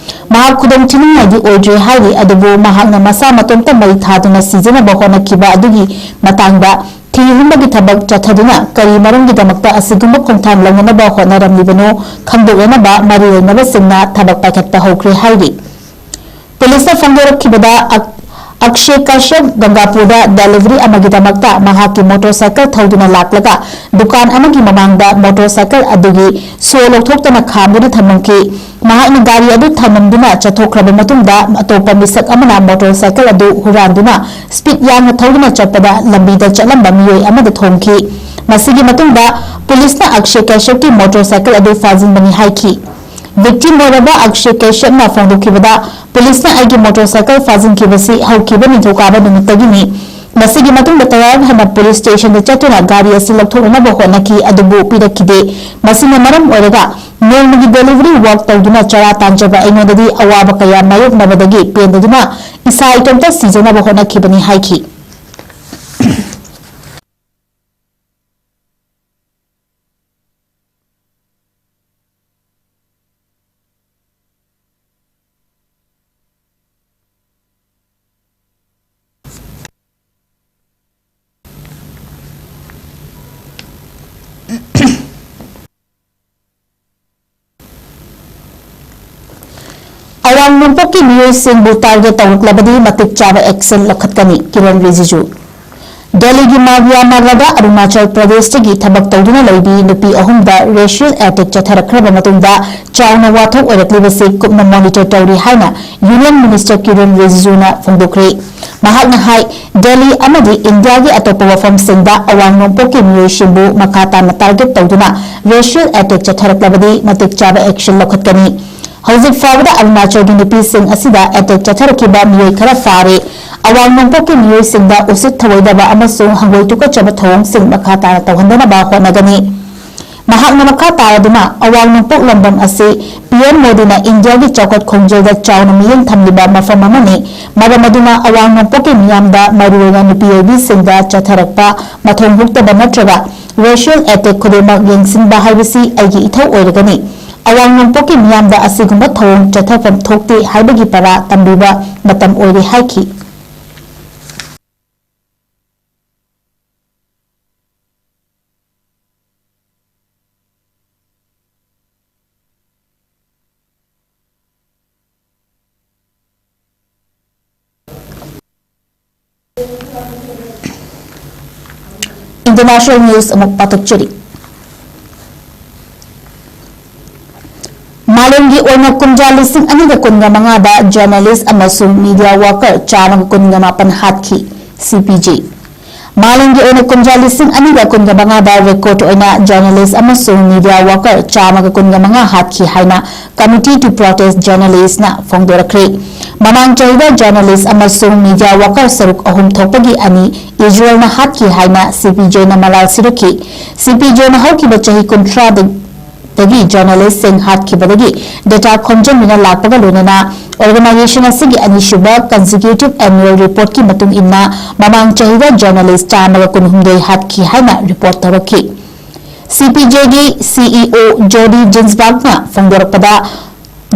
ꯃꯍꯥꯛ ꯈꯨꯗꯣꯡ ꯊꯤꯅꯤꯡꯉꯥꯏꯗꯤ ꯑꯣꯏꯗ꯭ꯔꯦ ꯍꯥꯏꯔꯤ, ꯑꯗꯨꯕꯨ ꯃꯍꯥꯛꯅ ꯃꯁꯥ ꯃꯇꯣꯝꯇ ꯃꯩ ꯊꯥꯗꯨꯅ ꯁꯤꯖꯅꯕ ꯍꯣꯠꯅꯈꯤꯕ ꯑꯗꯨꯒꯤ ꯃꯇꯥꯡꯗ ꯊꯤ ꯍꯨꯝꯕꯒꯤ ꯊꯕꯛ ꯆꯠꯊꯗꯨꯅ ꯀꯔꯤ ꯃꯔꯝꯒꯤꯗꯃꯛꯇ ꯑꯁꯤꯒꯨꯝꯕ ꯈꯣꯡꯊꯥꯡ ꯂꯧꯅꯅꯕ ꯍꯣꯠꯅꯔꯝꯂꯤꯕꯅꯣ ꯈꯪꯗꯣꯛꯅꯅꯕ ꯃꯔꯤ ꯂꯩꯅꯕꯁꯤꯡꯅ ꯊꯕꯛ ꯄꯥꯏꯈꯠꯄ ꯍꯧꯈ꯭ꯔꯦ ꯍꯥꯏꯔꯤ꯫ ꯄꯨꯂꯤꯁꯅ ꯐꯣꯡꯗꯣꯔꯛꯈꯤꯕꯗ ꯑꯛ-, ꯑꯛꯁꯦ ꯀꯥꯁ꯭ꯌꯞ ꯒꯪꯒꯥꯄꯨꯔꯗ ꯗꯦꯂꯤꯚꯔꯤ ꯑꯃꯒꯤꯗꯃꯛꯇ ꯃꯍꯥꯛꯀꯤ ꯃꯣꯇꯣꯔꯁꯥꯏꯀꯜ ꯊꯧꯗꯨꯅ ꯂꯥꯛꯂꯒ ꯗꯨꯀꯥꯟ ꯑꯃꯒꯤ ꯃꯃꯥꯡꯗ ꯃꯣꯇꯣꯔꯁꯥꯏꯀꯜ ꯑꯗꯨꯒꯤ ꯁꯣ ꯂꯧꯊꯣꯛꯇꯅ ꯈꯥꯝꯗꯨꯅ ꯊꯝꯂꯝꯈꯤ꯫ ꯃꯍꯥꯛꯅ ꯒꯥꯔꯤ ꯑꯗꯨ ꯊꯝꯂꯝꯗꯨꯅ ꯆꯠꯊꯣꯛꯈ꯭ꯔꯕ ꯃꯇꯨꯡꯗ ꯑꯇꯣꯞꯄ ꯃꯤꯁꯛ ꯑꯃꯅ ꯃꯣꯇꯣꯔꯁꯥꯏꯀꯜ ꯑꯗꯨ ꯍꯨꯔꯥꯟꯗꯨꯅ ꯁ꯭ꯄꯤꯗ ꯌꯥꯡꯅ ꯊꯧꯗꯨꯅ ꯆꯠꯄꯗ ꯂꯝꯕꯤꯗ ꯆꯠꯂꯝꯕ ꯃꯤꯑꯣꯏ ꯑꯃꯗ ꯊꯣꯝꯈꯤ꯫ ꯃꯁꯤꯒꯤ ꯃꯇꯨꯡꯗ ꯄꯨꯂꯤꯁꯅ ꯑꯛꯁꯦ ꯀꯩꯁ꯭ꯌꯞꯀꯤ ꯃꯣꯇꯣꯔꯁꯥꯏꯀꯜ ꯑꯗꯨ ꯐꯥꯖꯤꯟꯕꯅꯤ ꯍꯥꯏꯈꯤ꯫ ꯚꯤꯛꯇꯤꯝ ꯑꯣꯏꯔꯕ ꯑꯛꯁꯦ ꯀꯩꯁ꯭ꯌꯞꯅ ꯐꯣꯡꯗꯣꯛꯈꯤꯕꯗ, ꯄꯨꯂꯤꯁꯅ ꯑꯩꯒꯤ ꯃꯣꯇꯣꯔꯁꯥꯏꯀꯜ ꯐꯥꯖꯤꯟꯈꯤꯕꯁꯤ ꯍꯧꯈꯤꯕ ꯅꯤꯡꯊꯧꯀꯥꯕ ꯅꯨꯃꯤꯠꯇꯒꯤꯅꯤ꯫ ꯃꯁꯤꯒꯤ ꯃꯇꯨꯡꯗ ꯇꯌꯥꯔ ꯍꯟꯅ ꯄꯨꯂꯤꯁ ꯁ꯭ꯇꯦꯁꯟꯗ ꯆꯠꯇꯨꯅ ꯒꯥꯔꯤ ꯑꯁꯤ ꯂꯧꯊꯣꯛꯅꯅꯕ ꯍꯣꯠꯅꯈꯤ, ꯑꯗꯨꯕꯨ ꯄꯤꯔꯛꯈꯤꯗꯦ꯫ ꯃꯁꯤꯅ ꯃꯔꯝ ꯑꯣꯏꯔꯒ ꯅꯣꯡꯃꯒꯤ ꯗꯦꯂꯤꯚꯔꯤ ꯋꯥꯔꯛ ꯇꯧꯗꯨꯅ ꯆꯔꯥ ꯇꯥꯟꯖꯕ ꯑꯩꯉꯣꯟꯗꯗꯤ ꯑꯋꯥꯕ ꯀꯌꯥ ꯃꯥꯌꯣꯛꯅꯕꯗꯒꯤ ꯄꯦꯟꯗꯗꯨꯅ ꯏꯁꯥ ꯏꯇꯣꯝꯇ ꯁꯤꯖꯅꯕ ꯍꯣꯠꯅꯈꯤꯕꯅꯤ ꯍꯥꯏꯈꯤ꯫ ꯑꯋꯥꯡ ꯅꯣꯡꯄꯣꯛꯀꯤ ꯃꯤꯑꯣꯏꯁꯤꯡꯕꯨ ꯇꯥꯔꯒꯦꯠ ꯇꯧꯔꯛꯂꯕꯗꯤ ꯃꯇꯤꯛ ꯆꯥꯕ ꯑꯦꯛꯁꯟ ꯂꯧꯈꯠꯀꯅꯤ, ꯀꯤꯔꯟ ꯔꯤꯖꯤꯖꯨ꯫ ꯗꯦꯜꯂꯤꯒꯤ ꯃꯥꯜꯋꯤꯌꯥ ꯅꯥꯒꯥꯗ ꯑꯔꯨꯅꯥꯆꯜ ꯄ꯭ꯔꯗꯦꯁꯇꯒꯤ ꯊꯕꯛ ꯇꯧꯗꯨꯅ ꯂꯩꯕꯤ ꯅꯨꯄꯤ ꯑꯍꯨꯝꯗ ꯔꯦꯁꯤꯌꯦꯜ ꯑꯦꯇꯦꯛ ꯆꯠꯊꯔꯛꯈ꯭ꯔꯕ ꯃꯇꯨꯡꯗ ꯆꯥꯎꯅ ꯋꯥꯊꯣꯛ ꯑꯣꯏꯔꯛꯂꯤꯕꯁꯤ ꯀꯨꯞꯅ ꯃꯣꯅꯤꯇꯔ ꯇꯧꯔꯤ ꯍꯥꯏꯅ ꯌꯨꯅꯤꯌꯟ ꯃꯤꯅꯤꯁꯇꯔ ꯀꯤꯔꯟ ꯔꯤꯖꯤꯖꯨꯅ ꯐꯣꯡꯗꯣꯛꯈ꯭ꯔꯦ꯫ ꯃꯍꯥꯛꯅ ꯍꯥꯏ, ꯗꯦꯜꯂꯤ ꯑꯃꯗꯤ ꯏꯟꯗꯤꯌꯥꯒꯤ ꯑꯇꯣꯞꯄ ꯃꯐꯝꯁꯤꯡꯗ ꯑꯋꯥꯡ ꯅꯣꯡꯄꯣꯛꯀꯤ ꯃꯤꯑꯣꯏꯁꯤꯡꯕꯨ ꯃꯈꯥ ꯇꯥꯅ ꯇꯥꯔꯒꯦꯠ ꯇꯧꯗꯨꯅ ꯔꯦꯁꯤꯌꯦꯜ ꯑꯦꯇꯦꯛ ꯆꯠꯊꯔꯛꯂꯕꯗꯤ ꯃꯇꯤꯛ ꯆꯥꯕ ꯑꯦꯛꯁꯟ ꯂꯧꯈꯠꯀꯅꯤ꯫ ꯍꯧꯖꯤꯛ ꯐꯥꯎꯕꯗ ꯑꯔꯨꯅꯥꯆꯜꯒꯤ ꯅꯨꯄꯤꯁꯤꯡ ꯑꯁꯤꯗ ꯑꯦꯇꯦꯛ ꯆꯠꯊꯔꯛꯈꯤꯕ ꯃꯤꯑꯣꯏ ꯈꯔ ꯐꯥꯔꯦ꯫ ꯑꯋꯥꯡ ꯅꯣꯡꯄꯣꯛꯀꯤ ꯃꯤꯑꯣꯏꯁꯤꯡꯗ ꯎꯁꯤꯠ ꯊꯑꯣꯏꯗꯕ ꯑꯃꯁꯨꯡ ꯍꯪꯒꯣꯏ ꯇꯨꯀꯠꯆꯕ ꯊꯧꯑꯣꯡꯁꯤꯡ ꯃꯈꯥ ꯇꯥꯅ ꯇꯧꯍꯟꯗꯅꯕ ꯍꯣꯠꯅꯒꯅꯤ꯫ ꯃꯍꯥꯛꯅ ꯃꯈꯥ ꯇꯥꯔꯗꯨꯅ, ꯑꯋꯥꯡ ꯅꯣꯡꯄꯣꯛ ꯂꯝꯗꯝ ꯑꯁꯤ ꯄꯤ ꯑꯦꯝ ꯃꯣꯗꯤꯅ ꯏꯟꯗꯤꯌꯥꯒꯤ ꯆꯥꯎꯈꯠ ꯈꯣꯡꯖꯦꯜꯗ ꯆꯥꯎꯅ ꯃꯤꯠꯌꯦꯡ ꯊꯝꯂꯤꯕ ꯃꯐꯝ ꯑꯃꯅꯤ꯫ ꯃꯔꯝ ꯑꯗꯨꯅ ꯑꯋꯥꯡ ꯅꯣꯡꯄꯣꯛꯀꯤ ꯃꯤꯌꯥꯝꯗ, ꯃꯔꯨꯑꯣꯏꯅ ꯅꯨꯄꯤ ꯑꯣꯏꯕꯤꯁꯤꯡꯗ ꯆꯠꯊꯔꯛꯄ ꯃꯊꯣꯡ ꯍꯨꯛꯇꯕ ꯅꯠꯇ꯭ꯔꯒ ꯔꯦꯁꯤꯌꯦꯜ ꯑꯦꯇꯦꯛ ꯈꯨꯗꯤꯡꯃꯛ ꯌꯦꯡꯁꯤꯟꯕ ꯍꯥꯏꯕꯁꯤ ꯑꯩꯒꯤ ꯏꯊꯧ ꯑꯣꯏꯔꯒꯅꯤ꯫ ꯑꯋꯥꯡ ꯅꯣꯡꯄꯣꯛꯀꯤ ꯃꯤꯌꯥꯝꯗ ꯑꯁꯤꯒꯨꯝꯕ ꯊꯧꯑꯣꯡ ꯆꯠꯊꯐꯝ ꯊꯣꯛꯇꯦ ꯍꯥꯏꯕꯒꯤ ꯄꯔꯥ ꯇꯝꯕꯤꯕ ꯃꯇꯝ ꯑꯣꯏꯔꯦ ꯍꯥꯏꯈꯤ꯫ International news ꯑꯃꯨꯛ ꯄꯥꯊꯣꯛꯆꯔꯤ꯫ ꯃꯥꯂꯦꯝꯒꯤ ꯑꯣꯏꯅ ꯀꯨꯝꯖꯥ ꯂꯤꯁꯤꯡ ꯑꯅꯤꯒ ꯀꯨꯟꯒ ꯃꯉꯥꯗ journalist ꯑꯃꯁꯨꯡ media worker ꯆꯥꯝꯃꯒ ꯀꯨꯟꯒ ꯃꯥꯄꯟ ꯍꯥꯠꯈꯤ, C P J꯫ ꯃꯥꯂꯦꯝꯒꯤ ꯑꯣꯏꯅ ꯀꯨꯝꯖꯥ ꯂꯤꯁꯤꯡ ꯑꯅꯤꯒ ꯀꯨꯟꯒ ꯃꯉꯥꯗ record ꯑꯣꯏꯅ journalist ꯑꯃꯁꯨꯡ media worker ꯆꯥꯝꯃꯒ ꯀꯨꯟꯒ ꯃꯉꯥ ꯍꯥꯠꯈꯤ ꯍꯥꯏꯅ Committee to Protest Journalistꯅ ꯐꯣꯡꯗꯣꯔꯛꯈ꯭ꯔꯦ꯫ ꯃꯃꯥꯡ ꯆꯍꯤꯗ journalist ꯑꯃꯁꯨꯡ media worker ꯁꯔꯨꯛ ꯑꯍꯨꯝ ꯊꯣꯛꯄꯒꯤ ꯑꯅꯤ ꯏꯖꯔꯦꯜꯅ ꯍꯥꯠꯈꯤ ꯍꯥꯏꯅ CPJꯅ ꯃꯔꯥꯜ ꯁꯤꯔꯛꯈꯤ꯫ CPJꯅ ꯍꯧꯈꯤꯕ ꯆꯍꯤ ꯀꯨꯟꯊ꯭ꯔꯥꯗ ꯗꯒꯤ journalistꯁꯤꯡ ꯍꯥꯠꯈꯤꯕꯗꯒꯤ data ꯈꯣꯝꯖꯤꯟꯗꯨꯅ ꯂꯥꯛꯄꯒ ꯂꯣꯏꯅꯅ organization ꯑꯁꯤꯒꯤ ꯑꯅꯤꯁꯨꯕ consecutive annual reportꯀꯤ ꯃꯇꯨꯡ ꯏꯟꯅ ꯃꯃꯥꯡ ꯆꯍꯤꯗ journalist ꯆꯥꯝꯃꯒ ꯀꯨꯟꯍꯨꯝꯗꯣꯏ ꯍꯥꯠꯈꯤ ꯍꯥꯏꯅ report ꯇꯧꯔꯛꯈꯤ꯫ CPJꯒꯤ CEO Jodi Ginsburgꯅ ꯐꯣꯡꯗꯣꯔꯛꯄꯗ,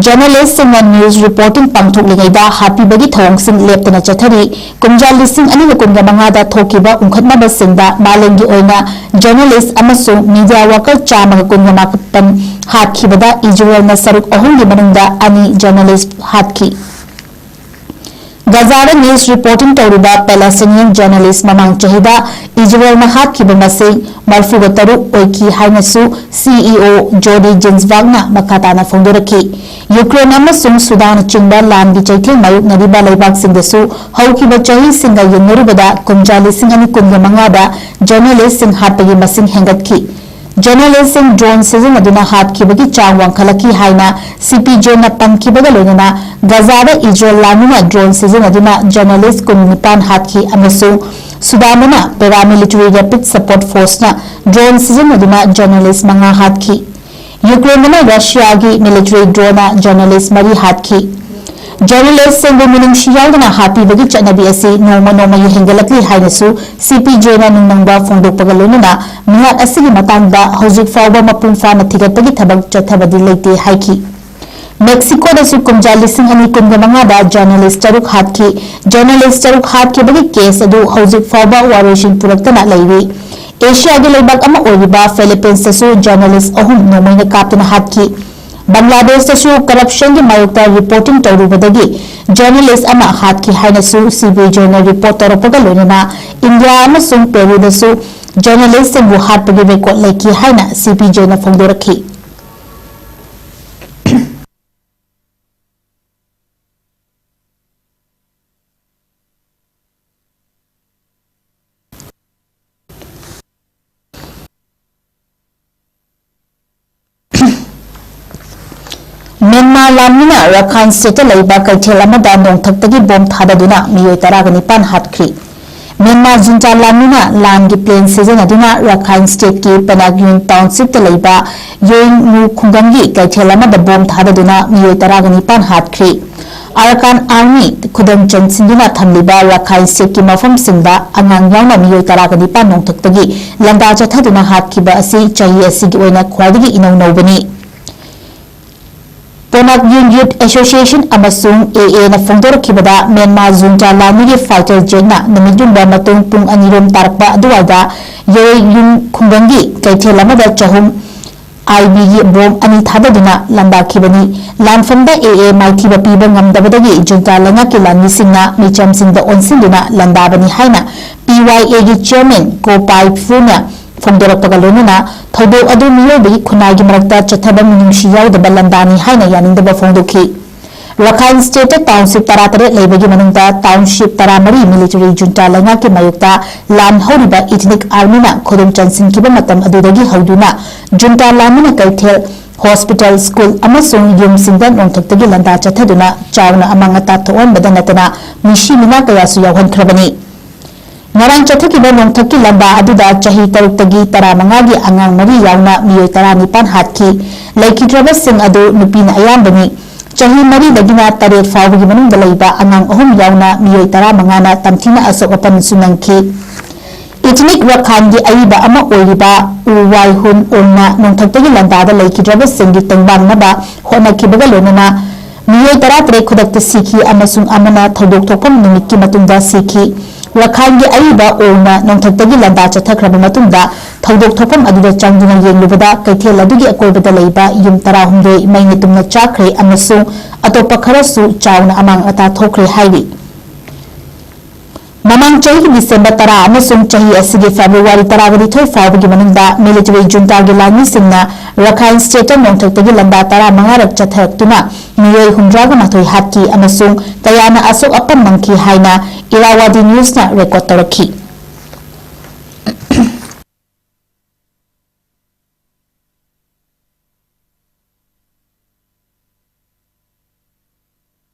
journalistꯁꯤꯡꯅ news reporting ꯄꯥꯡꯊꯣꯛꯂꯤꯉꯩꯗ ꯍꯥꯠꯄꯤꯕꯒꯤ ꯊꯧꯑꯣꯡꯁꯤꯡ ꯂꯦꯞꯇꯅ ꯆꯠꯊꯔꯤ꯫ ꯀꯨꯝꯖꯥ ꯂꯤꯁꯤꯡ ꯑꯅꯤꯒ ꯀꯨꯟꯒ ꯃꯉꯥꯗ ꯊꯣꯛꯈꯤꯕ ꯎꯪꯈꯠꯅꯕꯁꯤꯡꯗ ꯃꯥꯂꯦꯝꯒꯤ ꯑꯣꯏꯅ journalist ꯑꯃꯁꯨꯡ media worker ꯆꯥꯝꯃꯒ ꯀꯨꯟꯒ ꯃꯥꯄꯟ ꯍꯥꯠꯈꯤꯕꯗ ꯏꯖꯔꯦꯜꯅ ꯁꯔꯨꯛ ꯑꯍꯨꯝꯒꯤ ꯃꯅꯨꯡꯗ ꯑꯅꯤ journalist ꯍꯥꯠꯈꯤ꯫ ꯒꯖꯥꯗ news reporting ꯇꯧꯔꯤꯕ Palestinian journalist ꯃꯃꯥꯡ ꯆꯍꯤꯗ ꯏꯖꯔꯦꯜꯅ ꯍꯥꯠꯈꯤꯕ ꯃꯁꯤꯡ ꯃꯔꯤꯐꯨꯒ ꯇꯔꯨꯛ ꯑꯣꯏꯈꯤ ꯍꯥꯏꯅꯁꯨ CEO Jodi Ginsburgꯅ ꯃꯈꯥ ꯇꯥꯅ ꯐꯣꯡꯗꯣꯔꯛꯈꯤ꯫ ꯌꯨꯀ꯭ꯔꯦꯟ ꯑꯃꯁꯨꯡ ꯁꯨꯗꯥꯟꯅꯆꯤꯡꯕ ꯂꯥꯟꯒꯤ ꯆꯩꯊꯦꯡ ꯃꯥꯌꯣꯛꯅꯔꯤꯕ ꯂꯩꯕꯥꯛꯁꯤꯡꯗꯁꯨ ꯍꯧꯈꯤꯕ ꯆꯍꯤꯁꯤꯡꯒ ꯌꯦꯡꯅꯔꯨꯕꯗ ꯀꯨꯝꯖꯥ ꯂꯤꯁꯤꯡ ꯑꯅꯤ ꯀꯨꯟꯒ ꯃꯉꯥꯗ journalistꯁꯤꯡ ꯍꯥꯠꯄꯒꯤ ꯃꯁꯤꯡ ꯍꯦꯟꯒꯠꯈꯤ꯫ Journalistꯁꯤꯡ drone ꯁꯤꯖꯤꯟꯅꯗꯨꯅ ꯍꯥꯠꯈꯤꯕꯒꯤ ꯆꯥꯡ ꯋꯥꯡꯈꯠꯂꯛꯈꯤ ꯍꯥꯏꯅ CPJꯅ ꯄꯟꯈꯤꯕꯒ ꯂꯣꯏꯅꯅ ꯒꯖꯥꯗ ꯏꯖꯔꯦꯜ ꯂꯥꯟꯃꯤꯅ drone ꯁꯤꯖꯤꯟꯅꯗꯨꯅ journalist ꯀꯨꯟꯅꯤꯄꯥꯟ ꯍꯥꯠꯈꯤ ꯑꯃꯁꯨꯡ ꯁꯨꯗꯥꯟꯗꯅ paramilitary Rapid Support Forceꯅ drone ꯁꯤꯖꯤꯟꯅꯗꯨꯅ journalist ꯃꯉꯥ ꯍꯥꯠꯈꯤ꯫ ꯌꯨꯀ꯭ꯔꯦꯟꯗꯅ ꯔꯁꯤꯌꯥꯒꯤ military droneꯅ journalist ꯃꯔꯤ ꯍꯥꯠꯈꯤ꯫ Journalistꯁꯤꯡꯕꯨ ꯃꯤꯅꯨꯡꯁꯤ ꯌꯥꯎꯗꯅ ꯍꯥꯠꯄꯤꯕꯒꯤ ꯆꯠꯅꯕꯤ ꯑꯁꯤ ꯅꯣꯡꯃ ꯅꯣꯡꯃꯒꯤ ꯍꯦꯟꯒꯠꯂꯛꯂꯤ ꯍꯥꯏꯅꯁꯨ CPJꯅ ꯅꯨꯡꯅꯪꯕ ꯐꯣꯡꯗꯣꯛꯄꯒ ꯂꯣꯏꯅꯅ ꯃꯤꯍꯥꯠ ꯑꯁꯤꯒꯤ ꯃꯇꯥꯡꯗ ꯍꯧꯖꯤꯛ ꯐꯥꯎꯕ ꯃꯄꯨꯡ ꯐꯥꯅ ꯊꯤꯒꯠꯄꯒꯤ ꯊꯕꯛ ꯆꯠꯊꯕꯗꯤ ꯂꯩꯇꯦ ꯍꯥꯏꯈꯤ꯫ ꯃꯦꯛꯁꯤꯀꯣꯗꯁꯨ ꯀꯨꯝꯖꯥ ꯂꯤꯁꯤꯡ ꯑꯅꯤ ꯀꯨꯟꯒ ꯃꯉꯥꯗ journalist ꯇꯔꯨꯛ ꯍꯥꯠꯈꯤ꯫ Journalist ꯇꯔꯨꯛ ꯍꯥꯠꯈꯤꯕꯒꯤ case ꯑꯗꯨ ꯍꯧꯖꯤꯛ ꯐꯥꯎꯕ ꯋꯥꯔꯣꯏꯁꯤꯟ ꯄꯨꯔꯛꯇꯅ ꯂꯩꯔꯤ꯫ ꯑꯦꯁꯤꯌꯥꯒꯤ ꯂꯩꯕꯥꯛ ꯑꯃ ꯑꯣꯏꯔꯤꯕ Philippinesꯇꯁꯨ journalist ꯑꯍꯨꯝ ꯅꯣꯡꯃꯩꯅ ꯀꯥꯞꯇꯨꯅ ꯍꯥꯠꯈꯤ꯫ ꯕꯪꯒ꯭ꯂꯥꯗꯦꯁꯇꯁꯨ corruptionꯒꯤ ꯃꯥꯌꯣꯛꯇ reporting ꯇꯧꯔꯨꯕꯗꯒꯤ journalist ꯑꯃ ꯍꯥꯠꯈꯤ ꯍꯥꯏꯅꯁꯨ CPJꯅ report ꯇꯧꯔꯛꯄꯒ ꯂꯣꯏꯅꯅ ꯏꯟꯗꯤꯌꯥ ꯑꯃꯁꯨꯡ ꯄꯦꯔꯨꯗꯁꯨ journalistꯁꯤꯡꯕꯨ ꯍꯥꯠꯄꯒꯤ record ꯂꯩꯈꯤ ꯍꯥꯏꯅ CPJꯅ ꯐꯣꯡꯗꯣꯔꯛꯈꯤ꯫ ꯃ꯭ꯌꯥꯟꯃꯥꯔ ꯂꯥꯟꯃꯤꯅ ꯔꯈꯥꯏꯟ ꯁ꯭ꯇꯦꯠꯇ ꯂꯩꯕ ꯀꯩꯊꯦꯜ ꯑꯃꯗ ꯅꯣꯡꯊꯛꯇꯒꯤ ꯕꯣꯝ ꯊꯥꯗꯗꯨꯅ ꯃꯤꯑꯣꯏ ꯇꯔꯥꯒ ꯅꯤꯄꯥꯟ ꯍꯥꯠꯈ꯭ꯔꯤ꯫ ꯃ꯭ꯌꯥꯟꯃꯥꯔ ꯖꯨꯟꯇꯥ ꯂꯥꯟꯃꯤꯅ ꯂꯥꯟꯒꯤ ꯄ꯭ꯂꯦꯟ ꯁꯤꯖꯤꯟꯅꯗꯨꯅ ꯔꯈꯥꯏꯟ ꯁ꯭ꯇꯦꯠꯀꯤ ꯄꯅꯥꯛꯌꯨꯟ ꯇꯥꯎꯟꯁꯤꯞꯇ ꯂꯩꯕ ꯌꯣꯏꯉꯨ ꯈꯨꯡꯒꯪꯒꯤ ꯀꯩꯊꯦꯜ ꯑꯃꯗ ꯕꯣꯝ ꯊꯥꯗꯗꯨꯅ ꯃꯤꯑꯣꯏ ꯇꯔꯥꯒ ꯅꯤꯄꯥꯟ ꯍꯥꯠꯈ꯭ꯔꯤ꯫ ꯑꯔꯀꯥꯟ ꯑꯥꯔꯃꯤ ꯈꯨꯗꯨꯝ ꯆꯟꯁꯤꯟꯗꯨꯅ ꯊꯝꯂꯤꯕ ꯔꯈꯥꯏꯟ ꯁ꯭ꯇꯦꯠꯀꯤ ꯃꯐꯝꯁꯤꯡꯗ ꯑꯉꯥꯡ ꯌꯥꯎꯅ ꯃꯤꯑꯣꯏ ꯇꯔꯥꯒ ꯅꯤꯄꯥꯟ ꯅꯣꯡꯊꯛꯇꯒꯤ ꯂꯥꯟꯗꯥ ꯆꯠꯊꯗꯨꯅ ꯍꯥꯠꯈꯤꯕ ꯑꯁꯤ ꯆꯍꯤ ꯑꯁꯤꯒꯤ ꯑꯣꯏꯅ ꯈ꯭ꯋꯥꯏꯗꯒꯤ ꯏꯅꯧ ꯅꯧꯕꯅꯤ꯫ ꯄꯣꯅꯥꯛ ꯌꯨꯟ ꯌꯨꯠ ꯑꯦꯁꯣꯁꯤꯌꯦꯁꯟ ꯑꯃꯁꯨꯡ ꯑꯦ ꯑꯦꯅ ꯐꯣꯡꯗꯣꯔꯛꯈꯤꯕꯗ, ꯃ꯭ꯌꯥꯟꯃꯥꯔ ꯖꯨꯟꯇꯥ ꯂꯥꯟꯃꯤꯒꯤ ꯐꯥꯏꯇꯔ ꯖꯦꯠꯅ ꯅꯨꯃꯤꯠ ꯌꯨꯡꯕ ꯃꯇꯨꯡ ꯄꯨꯡ ꯑꯅꯤꯔꯣꯝ ꯇꯥꯔꯛꯄ ꯑꯗꯨꯋꯥꯏꯗ ꯌꯣꯏꯌꯨꯟ ꯈꯨꯡꯒꯪꯒꯤ ꯀꯩꯊꯦꯜ ꯑꯃꯗ ꯆꯍꯨꯝ ꯑꯥꯏꯕꯤꯒꯤ ꯕꯣꯝ ꯑꯅꯤ ꯊꯥꯗꯗꯨꯅ ꯂꯥꯟꯗꯥꯈꯤꯕꯅꯤ꯫ ꯂꯥꯟꯐꯝꯗ ꯑꯦ ꯑꯦ ꯃꯥꯏꯊꯤꯕ ꯄꯤꯕ ꯉꯝꯗꯕꯗꯒꯤ ꯖꯨꯟꯇꯥ ꯂꯩꯉꯥꯛꯀꯤ ꯂꯥꯟꯃꯤꯁꯤꯡꯅ ꯃꯤꯆꯝꯁꯤꯡꯗ ꯑꯣꯟꯁꯤꯟꯗꯨꯅ ꯂꯥꯟꯗꯥꯕꯅꯤ ꯍꯥꯏꯅ ꯄꯤ ꯋꯥꯏ ꯑꯦꯒꯤ ꯆꯤꯌꯔꯃꯦꯟ ꯀꯣ ꯄꯥꯏ ꯐꯨꯅ ꯐꯣꯡꯗꯣꯔꯛꯄꯒ ꯂꯣꯏꯅꯅ ꯊꯧꯗꯣꯛ ꯑꯗꯨ ꯃꯤꯑꯣꯏꯕꯒꯤ ꯈꯨꯟꯅꯥꯏꯒꯤ ꯃꯔꯛꯇ ꯆꯠꯊꯕ ꯃꯤꯅꯨꯡꯁꯤ ꯌꯥꯎꯗꯕ ꯂꯥꯟꯗꯥꯅꯤ ꯍꯥꯏꯅ ꯌꯥꯅꯤꯡꯗꯕ ꯐꯣꯡꯗꯣꯛꯈꯤ꯫ ꯔꯈꯥꯏꯟ ꯁ꯭ꯇꯦꯠꯇ ꯇꯥꯎꯟꯁꯤꯞ ꯇꯔꯥꯇꯔꯦꯠ ꯂꯩꯕꯒꯤ ꯃꯅꯨꯡꯗ ꯇꯥꯎꯟꯁꯤꯞ ꯇꯔꯥꯃꯔꯤ ꯃꯤꯂꯤꯇꯔꯤ ꯖꯨꯟꯇꯥ ꯂꯩꯉꯥꯛꯀꯤ ꯃꯥꯌꯣꯛꯇ ꯂꯥꯟ ꯍꯧꯔꯤꯕ ꯏꯊꯅꯤꯛ ꯑꯥꯔꯃꯤꯅ ꯈꯨꯗꯨꯝ ꯆꯟꯁꯤꯟꯈꯤꯕ ꯃꯇꯝ ꯑꯗꯨꯗꯒꯤ ꯍꯧꯗꯨꯅ ꯖꯨꯟꯇꯥ ꯂꯥꯟꯃꯤꯅ ꯀꯩꯊꯦꯜ, ꯍꯣꯁꯄꯤꯇꯥꯜ, ꯁ꯭ꯀꯨꯜ ꯑꯃꯁꯨꯡ ꯌꯨꯝꯁꯤꯡꯗ ꯅꯣꯡꯊꯛꯇꯒꯤ ꯂꯥꯟꯗꯥ ꯆꯠꯊꯗꯨꯅ ꯆꯥꯎꯅ ꯑꯃꯥꯡ ꯑꯇꯥ ꯊꯣꯛꯍꯟꯕꯗ ꯅꯠꯇꯅ ꯃꯤꯁꯤ ꯃꯤꯅꯥ ꯀꯌꯥꯁꯨ ꯌꯥꯎꯍꯟꯈ꯭ꯔꯕꯅꯤ꯫ ꯉꯔꯥꯡ ꯆꯠꯊꯈꯤꯕ ꯅꯣꯡꯊꯛꯀꯤ ꯂꯥꯟꯗꯥ ꯑꯗꯨꯗ ꯆꯍꯤ ꯇꯔꯨꯛꯇꯒꯤ ꯇꯔꯥꯃꯉꯥꯒꯤ ꯑꯉꯥꯡ ꯃꯔꯤ ꯌꯥꯎꯅ ꯃꯤꯑꯣꯏ ꯇꯔꯥꯅꯤꯄꯥꯟ ꯍꯥꯠꯈꯤ꯫ ꯂꯩꯈꯤꯗ꯭ꯔꯕꯁꯤꯡ ꯑꯗꯨ ꯅꯨꯄꯤꯅ ꯑꯌꯥꯝꯕꯅꯤ꯫ ꯆꯍꯤ ꯃꯔꯤꯗꯒꯤꯅ ꯇꯔꯦꯠ ꯐꯥꯎꯕꯒꯤ ꯃꯅꯨꯡꯗ ꯂꯩꯕ ꯑꯉꯥꯡ ꯑꯍꯨꯝ ꯌꯥꯎꯅ ꯃꯤꯑꯣꯏ ꯇꯔꯥꯃꯉꯥꯅ ꯇꯝꯊꯤꯅ ꯑꯁꯣꯛ ꯑꯄꯟꯁꯨ ꯅꯪꯈꯤ꯫ ꯏꯊꯅꯤꯛ ꯔꯈꯥꯏꯟꯒꯤ ꯑꯏꯕ ꯑꯃ ꯑꯣꯏꯔꯤꯕ ꯎ ꯋꯥꯏ ꯍꯨꯟ ꯎꯟꯅ ꯅꯣꯡꯊꯛꯇꯒꯤ ꯂꯥꯟꯗꯥꯗ ꯂꯩꯈꯤꯗ꯭ꯔꯕꯁꯤꯡꯒꯤ ꯇꯦꯡꯕꯥꯡꯅꯕ ꯍꯣꯠꯅꯈꯤꯕꯒ ꯂꯣꯏꯅꯅ ꯃꯤꯑꯣꯏ ꯇꯔꯥꯇꯔꯦꯠ ꯈꯨꯗꯛꯇ ꯁꯤꯈꯤ ꯑꯃꯁꯨꯡ ꯑꯃꯅ ꯊꯧꯗꯣꯛ ꯊꯣꯛꯐꯝ ꯅꯨꯃꯤꯠꯀꯤ ꯃꯇꯨꯡꯗ ꯁꯤꯈꯤ꯫ ꯔꯈꯥꯏꯟꯒꯤ ꯑꯏꯕ ꯎꯟꯅ ꯅꯣꯡꯊꯛꯇꯒꯤ ꯂꯥꯟꯗꯥ ꯆꯠꯊꯈ꯭ꯔꯕ ꯃꯇꯨꯡꯗ ꯊꯧꯗꯣꯛ ꯊꯣꯛꯐꯝ ꯑꯗꯨꯗ ꯆꯪꯗꯨꯅ ꯌꯦꯡꯂꯨꯕꯗ ꯀꯩꯊꯦꯜ ꯑꯗꯨꯒꯤ ꯑꯀꯣꯏꯕꯗ ꯂꯩꯕ ꯌꯨꯝ ꯇꯔꯥꯍꯨꯝꯗꯣꯏ ꯃꯩꯅ ꯇꯨꯝꯅ ꯆꯥꯛꯈ꯭ꯔꯦ ꯑꯃꯁꯨꯡ ꯑꯇꯣꯞꯄ ꯈꯔꯁꯨ ꯆꯥꯎꯅ ꯑꯃꯥꯡ ꯑꯇꯥ ꯊꯣꯛꯈ꯭ꯔꯦ ꯍꯥꯏꯔꯤ꯫ ꯃꯃꯥꯡ ꯆꯍꯤꯒꯤ ꯗꯤꯁꯦꯝꯕꯔ ꯇꯔꯥ ꯑꯃꯁꯨꯡ ꯆꯍꯤ ꯑꯁꯤꯒꯤ ꯐꯦꯕ꯭ꯔꯨꯋꯥꯔꯤ ꯇꯔꯥꯅꯤꯊꯣꯏ ꯐꯥꯎꯕꯒꯤ ꯃꯅꯨꯡꯗ ꯃꯤꯂꯤꯇꯔꯤ ꯖꯨꯟꯇꯥꯒꯤ ꯂꯥꯟꯃꯤꯁꯤꯡꯅ ꯔꯈꯥꯏꯟ ꯁ꯭ꯇꯦꯠꯇ ꯅꯣꯡꯊꯛꯇꯒꯤ ꯂꯥꯟꯗꯥ ꯇꯔꯥꯃꯉꯥꯔꯛ ꯆꯠꯊꯔꯛꯇꯨꯅ ꯃꯤꯑꯣꯏ ꯍꯨꯝꯗ꯭ꯔꯥꯒ ꯃꯥꯊꯣꯏ ꯍꯥꯠꯈꯤ ꯑꯃꯁꯨꯡ ꯀꯌꯥꯅ ꯑꯁꯣꯛ ꯑꯄꯟ ꯅꯪꯈꯤ ꯍꯥꯏꯅ ꯏꯔꯥꯋꯥꯗꯤ ꯅ꯭ꯌꯨꯁꯅ ꯔꯦꯀꯣꯔꯗ ꯇꯧꯔꯛꯈꯤ꯫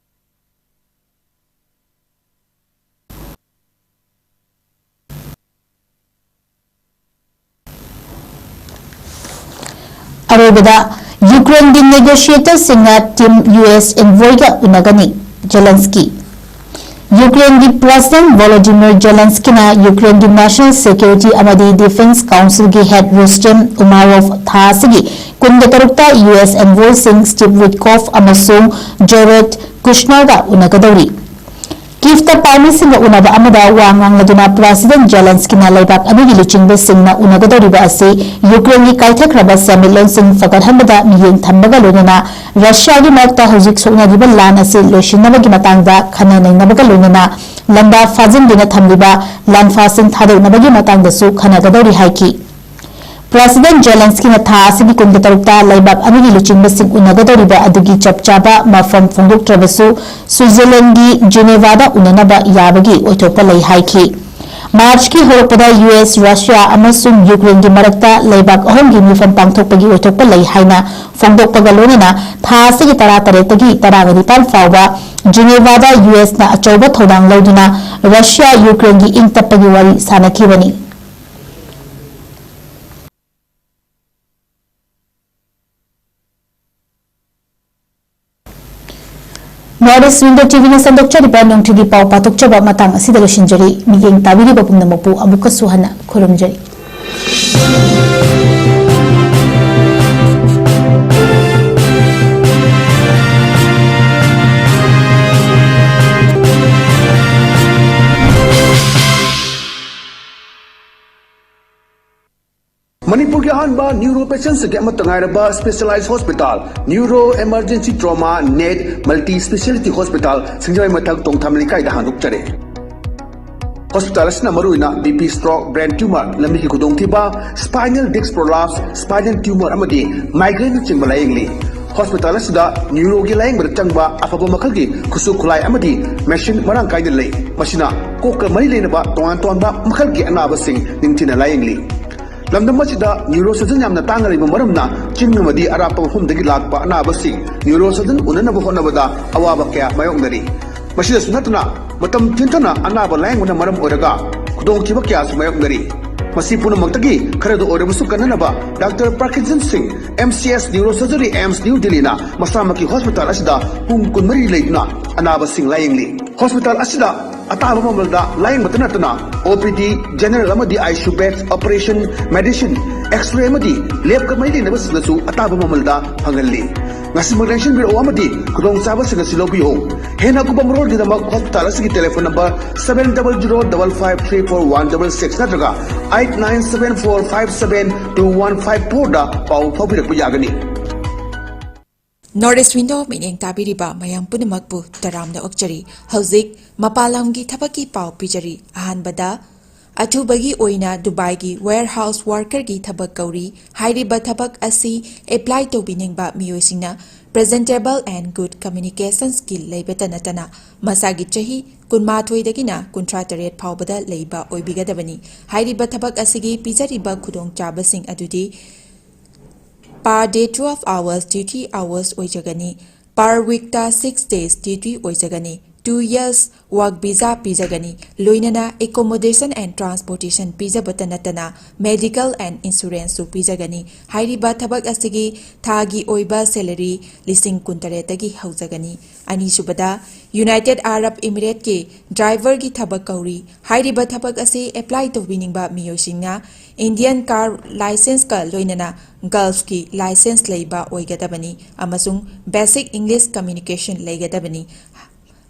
ꯑꯔꯣꯏꯕꯗ, ꯌꯨꯀ꯭ꯔꯦꯟꯒꯤ ꯅꯦꯒꯣꯁꯤꯌꯦꯇꯔꯁꯤꯡꯅ ꯇꯤꯝ ꯌꯨ ꯑꯦꯁ ꯑꯦꯟꯚꯣꯏꯒ ꯎꯅꯒꯅꯤ, ꯖꯦꯂꯦꯟꯁꯀꯤ꯫ ꯌꯨꯀ꯭ꯔꯦꯟꯒꯤ ꯄ꯭ꯔꯦꯁꯤꯗꯦꯟꯠ ꯚꯣꯂꯣꯗꯤꯃꯤꯔ ꯖꯦꯂꯦꯟꯁꯀꯤꯅ ꯌꯨꯀ꯭ꯔꯦꯟꯒꯤ ꯅꯦꯁꯅꯦꯜ ꯁꯦꯀ꯭ꯌꯨꯔꯤꯇꯤ ꯑꯃꯗꯤ ꯗꯤꯐꯦꯟꯁ ꯀꯥꯎꯟꯁꯤꯜꯒꯤ ꯍꯦꯗ ꯔꯨꯁꯇꯦꯝ ꯎꯃꯥꯔꯣꯚ ꯊꯥ ꯑꯁꯤꯒꯤ ꯀꯨꯟꯒ ꯇꯔꯨꯛꯇ ꯌꯨ ꯑꯦꯁ ꯑꯦꯟꯚꯣꯏꯁꯤꯡ ꯁ꯭ꯇꯤꯚ ꯋꯤꯠꯀꯣꯐ ꯑꯃꯁꯨꯡ ꯖꯦꯔꯦꯗ ꯀꯨꯁꯅꯔꯒ ꯎꯅꯒꯗꯧꯔꯤ꯫ ꯀꯤꯐꯇ ꯄꯥꯎꯃꯤꯁꯤꯡꯒ ꯎꯅꯕ ꯑꯃꯗ ꯋꯥ ꯉꯥꯡꯂꯗꯨꯅ ꯄ꯭ꯔꯦꯁꯤꯗꯦꯟꯠ ꯖꯦꯂꯦꯟꯁꯀꯤꯅ ꯂꯩꯕꯥꯛ ꯑꯅꯤꯒꯤ ꯂꯨꯆꯤꯡꯕꯁꯤꯡꯅ ꯎꯅꯒꯗꯧꯔꯤꯕ ꯑꯁꯤ ꯌꯨꯀ꯭ꯔꯦꯟꯒꯤ ꯀꯥꯏꯊꯈ꯭ꯔꯕ ꯁꯦꯟꯃꯤꯠꯂꯣꯟꯁꯤꯡ ꯐꯒꯠꯍꯟꯕꯗ ꯃꯤꯠꯌꯦꯡ ꯊꯝꯕꯒ ꯂꯣꯏꯅꯅ ꯔꯁꯤꯌꯥꯒꯤ ꯃꯥꯌꯣꯛꯇ ꯍꯧꯖꯤꯛ ꯁꯣꯛꯅꯔꯤꯕ ꯂꯥꯟ ꯑꯁꯤ ꯂꯣꯏꯁꯤꯟꯅꯕꯒꯤ ꯃꯇꯥꯡꯗ ꯈꯟꯅ ꯅꯩꯅꯕꯒ ꯂꯣꯏꯅꯅ ꯂꯝꯕꯥ ꯐꯥꯖꯤꯟꯗꯨꯅ ꯊꯝꯂꯤꯕ ꯂꯥꯟꯐꯥꯁꯤꯡ ꯊꯥꯗꯣꯛꯅꯕꯒꯤ ꯃꯇꯥꯡꯗꯁꯨ ꯈꯟꯅꯒꯗꯧꯔꯤ ꯍꯥꯏꯈꯤ꯫ ꯄ꯭ꯔꯦꯁꯤꯗꯦꯟꯠ ꯖꯦꯂꯦꯟꯁꯀꯤꯅ ꯊꯥ ꯑꯁꯤꯒꯤ ꯀꯨꯟꯒ ꯇꯔꯨꯛꯇ ꯂꯩꯕꯥꯛ ꯑꯅꯤꯒꯤ ꯂꯨꯆꯤꯡꯕꯁꯤꯡ ꯎꯅꯒꯗꯧꯔꯤꯕ ꯑꯗꯨꯒꯤ ꯆꯞ ꯆꯥꯕ ꯃꯐꯝ ꯐꯣꯡꯗꯣꯛꯇ꯭ꯔꯕꯁꯨ, ꯁ꯭ꯋꯤꯖꯔꯂꯦꯟꯗꯒꯤ ꯖꯤꯅꯦꯚꯥꯗ ꯎꯅꯅꯕ ꯌꯥꯕꯒꯤ ꯑꯣꯏꯊꯣꯛꯄ ꯂꯩ ꯍꯥꯏꯈꯤ꯫ ꯃꯥꯔꯆꯀꯤ ꯍꯧꯔꯛꯄꯗ ꯌꯨ ꯑꯦꯁ, ꯔꯁꯤꯌꯥ ꯑꯃꯁꯨꯡ ꯌꯨꯀ꯭ꯔꯦꯟꯒꯤ ꯃꯔꯛꯇ ꯂꯩꯕꯥꯛ ꯑꯍꯨꯝꯒꯤ ꯃꯤꯐꯝ ꯄꯥꯡꯊꯣꯛꯄꯒꯤ ꯑꯣꯏꯊꯣꯛꯄ ꯂꯩ ꯍꯥꯏꯅ ꯐꯣꯡꯗꯣꯛꯄꯒ ꯂꯣꯏꯅꯅ ꯊꯥ ꯑꯁꯤꯒꯤ ꯇꯔꯥꯇꯔꯦꯠꯇꯒꯤ ꯇꯔꯥꯒ ꯅꯤꯄꯥꯟ ꯐꯥꯎꯕ ꯖꯤꯅꯦꯚꯥꯗ ꯌꯨ ꯑꯦꯁꯅ ꯑꯆꯧꯕ ꯊꯧꯗꯥꯡ ꯂꯧꯗꯨꯅ ꯔꯁꯤꯌꯥ ꯌꯨꯀ꯭ꯔꯦꯟꯒꯤ ꯏꯪ ꯇꯞꯄꯒꯤ ꯋꯥꯔꯤ ꯁꯥꯅꯈꯤꯕꯅꯤ꯫ North East Window ꯇꯤ ꯚꯤꯅ ꯁꯟꯗꯣꯛꯆꯔꯤꯕ ꯅꯣꯡꯊꯤꯒꯤ ꯄꯥꯎ ꯄꯥꯊꯣꯛꯆꯕ ꯃꯇꯥꯡ ꯑꯁꯤꯗ ꯂꯣꯏꯁꯤꯟꯖꯔꯤ꯫ ꯃꯤꯠꯌꯦꯡ ꯇꯥꯕꯤꯔꯤꯕ ꯄꯨꯝꯅꯃꯛꯄꯨ ꯑꯃꯨꯛꯀꯁꯨ ꯍꯟꯅ ꯈꯨꯔꯨꯝꯖꯔꯤ꯫ ꯃꯅꯤꯄꯨꯔꯒꯤ ꯑꯍꯥꯟꯕ ꯅ꯭ꯌꯨꯔꯣ ꯄꯦꯁꯦꯟꯁꯤꯡꯒꯤ ꯑꯃꯠꯇ ꯉꯥꯏꯔꯕ specialised hospital, neuro emergency trauma net multi speciality hospital, ꯁꯤꯡꯖꯃꯩ ꯃꯊꯛ ꯇꯣꯡꯊꯥꯃ ꯂꯩꯀꯥꯏꯗ ꯍꯥꯡꯗꯣꯛꯆꯔꯦ꯫ ꯍꯣꯁꯄꯤꯇꯥꯜ ꯑꯁꯤꯅ ꯃꯔꯨꯑꯣꯏꯅ B P stroke, brain tumour, ꯂꯝꯕꯤꯒꯤ ꯈꯨꯗꯣꯡꯊꯤꯕ, spinal disc prolapse, spinal tumour ꯑꯃꯗꯤ ꯃꯥꯏꯒ꯭ꯔꯦꯟꯅꯆꯤꯡꯕ ꯂꯥꯌꯦꯡꯂꯤ꯫ ꯍꯣꯁꯄꯤꯇꯥꯜ ꯑꯁꯤꯗ ꯅ꯭ꯌꯨꯔꯣꯒꯤ ꯂꯥꯌꯦꯡꯕꯗ ꯆꯪꯕ ꯑꯐꯕ ꯃꯈꯜꯒꯤ ꯈꯨꯠꯁꯨ ꯈꯨꯠꯂꯥꯏ ꯑꯃꯗꯤ ꯃꯦꯁꯤꯟ ꯃꯔꯥꯡ ꯀꯥꯏꯅ ꯂꯩ꯫ ꯃꯁꯤꯅ ꯀꯣꯛꯀ ꯃꯔꯤ ꯂꯩꯅꯕ ꯇꯣꯉꯥꯟ ꯇꯣꯉꯥꯟꯕ ꯃꯈꯜꯒꯤ ꯑꯅꯥꯕꯁꯤꯡ ꯅꯤꯡꯊꯤꯅ ꯂꯥꯌꯦꯡꯂꯤ꯫ ꯂꯝꯗꯝ ꯑꯁꯤꯗ ꯅ꯭ꯌꯨꯔꯣ ꯁꯔꯖꯟ ꯌꯥꯝꯅ ꯇꯥꯡꯅ ꯂꯩꯕ ꯃꯔꯝꯅ ꯆꯤꯡ ꯑꯃꯗꯤ ꯑꯔꯥꯞꯄ ꯃꯐꯝꯗꯒꯤ ꯂꯥꯛꯄ ꯑꯅꯥꯕꯁꯤꯡ ꯅ꯭ꯌꯨꯔꯣ ꯁꯔꯖꯟ ꯎꯅꯅꯕ ꯍꯣꯠꯅꯕꯗ ꯑꯋꯥꯕ ꯀꯌꯥ ꯃꯥꯌꯣꯛꯅꯔꯤ꯫ ꯃꯁꯤꯗꯁꯨ ꯅꯠꯇꯅ ꯃꯇꯝ ꯊꯦꯡꯊꯅ ꯑꯅꯥꯕ ꯂꯥꯌꯦꯡꯕꯅ ꯃꯔꯝ ꯑꯣꯏꯔꯒ ꯈꯨꯗꯣꯡꯊꯤꯕ ꯀꯌꯥꯁꯨ ꯃꯥꯌꯣꯛꯅꯔꯤ꯫ ꯃꯁꯤ ꯄꯨꯝꯅꯃꯛꯇꯒꯤ ꯈꯔꯗ ꯑꯣꯏꯔꯕꯁꯨ ꯀꯟꯅꯅꯕ ꯗꯥꯛꯇꯔ ꯄ꯭ꯔꯀꯤꯟꯁꯟ ꯁꯤꯡ, MCS Neurosurgery, AIIMS New Delhi ꯅ ꯃꯁꯥꯃꯛꯀꯤ ꯍꯣꯁꯄꯤꯇꯥꯜ ꯑꯁꯤꯗ ꯄꯨꯡ ꯀꯨꯟꯃꯔꯤ ꯂꯩꯗꯨꯅ ꯑꯅꯥꯕꯁꯤꯡ ꯂꯥꯌꯦꯡꯂꯤ꯫ ꯍꯣꯁꯄꯤꯇꯥꯜ ꯑꯁꯤꯗ ꯑꯇꯥꯕ ꯃꯃꯜꯗ ꯂꯥꯌꯦꯡꯕꯇ ꯅꯠꯇꯅ OPD, general ꯑꯃꯗꯤ ICU beds, operation, medicine, X-ray ꯑꯃꯗꯤ ꯂꯦꯕꯀ ꯃꯔꯤ ꯂꯩꯅꯕꯁꯤꯡꯗꯁꯨ ꯑꯇꯥꯕ ꯃꯃꯜꯗ ꯐꯪꯍꯜꯂꯤ꯫ ꯉꯁꯤꯃꯛ ꯂꯦꯡꯁꯤꯟꯕꯤꯔꯛꯎ ꯑꯃꯗꯤ ꯈꯨꯗꯣꯡꯆꯥꯕꯁꯤꯡ ꯑꯁꯤ ꯂꯧꯕꯤꯌꯨ꯫ ꯍꯦꯟꯅ ꯑꯀꯨꯞꯄ ꯃꯔꯣꯜꯒꯤꯗꯃꯛ ꯍꯣꯁꯄꯤꯇꯥꯜ ꯑꯁꯤꯒꯤ telephone number seven double zero double five three four one double six ꯅꯠꯇ꯭ꯔꯒ eight nine seven four five seven two one five four ꯗ ꯄꯥꯎ ꯐꯥꯎꯕꯤꯔꯛꯄ ꯌꯥꯒꯅꯤ꯫ North East Window ꯃꯤꯠꯌꯦꯡ ꯇꯥꯕꯤꯔꯤꯕ ꯃꯌꯥꯝ ꯄꯨꯝꯅꯃꯛꯄꯨ ꯇꯔꯥꯝꯅ ꯑꯣꯛꯆꯔꯤ꯫ ꯍꯧꯖꯤꯛ ꯃꯄꯥꯟ ꯂꯝꯒꯤ ꯊꯕꯛꯀꯤ ꯄꯥꯎ ꯄꯤꯖꯔꯤ꯫ ꯑꯍꯥꯟꯕꯗ, ꯑꯊꯨꯕꯒꯤ ꯑꯣꯏꯅ ꯗꯨꯕꯥꯏꯒꯤ warehouse workerꯒꯤ ꯊꯕꯛ ꯀꯧꯔꯤ꯫ ꯍꯥꯏꯔꯤꯕ ꯊꯕꯛ ꯑꯁꯤ apply ꯇꯧꯕꯤꯅꯤꯡꯕ ꯃꯤꯑꯣꯏꯁꯤꯡꯅ presentable and good communication skill ꯂꯩꯕꯇ ꯅꯠꯇꯅ ꯃꯁꯥꯒꯤ ꯆꯍꯤ ꯀꯨꯟꯃꯥꯊꯣꯏꯗꯒꯤꯅ ꯀꯨꯟꯊ꯭ꯔꯥ ꯇꯔꯦꯠ ꯐꯥꯎꯕꯗ ꯂꯩꯕ ꯑꯣꯏꯕꯤꯒꯗꯕꯅꯤ꯫ ꯍꯥꯏꯔꯤꯕ ꯊꯕꯛ ꯑꯁꯤꯒꯤ ꯄꯤꯖꯔꯤꯕ ꯈꯨꯗꯣꯡꯆꯥꯕꯁꯤꯡ ꯑꯗꯨꯗꯤ per day twelve hours duty hours ꯑꯣꯏꯖꯒꯅꯤ꯫ Per weekꯇ six days duty ꯑꯣꯏꯖꯒꯅꯤ꯫ Two years work visa ꯄꯤꯖꯒꯅꯤ꯫ ꯂꯣꯏꯅꯅ accommodation and transportation ꯄꯤꯖꯕꯇ ꯅꯠꯇꯅ medical and insuranceꯁꯨ ꯄꯤꯖꯒꯅꯤ꯫ ꯍꯥꯏꯔꯤꯕ ꯊꯕꯛ ꯑꯁꯤꯒꯤ ꯊꯥꯒꯤ ꯑꯣꯏꯕ salary ꯂꯤꯁꯤꯡ ꯀꯨꯟꯇꯔꯦꯠꯇꯒꯤ ꯍꯧꯖꯒꯅꯤ꯫ ꯑꯅꯤꯁꯨꯕꯗ, United Arab Emirateꯀꯤ driverꯒꯤ ꯊꯕꯛ ꯀꯧꯔꯤ꯫ ꯍꯥꯏꯔꯤꯕ ꯊꯕꯛ ꯑꯁꯤ apply ꯇꯧꯕꯤꯅꯤꯡꯕ ꯃꯤꯑꯣꯏꯁꯤꯡꯅ Indian car licenceꯀ ꯂꯣꯏꯅꯅ Gulfꯀꯤ license ꯂꯩꯕ ꯑꯣꯏꯒꯗꯕꯅꯤ ꯑꯃꯁꯨꯡ basic English communication ꯂꯩꯒꯗꯕꯅꯤ꯫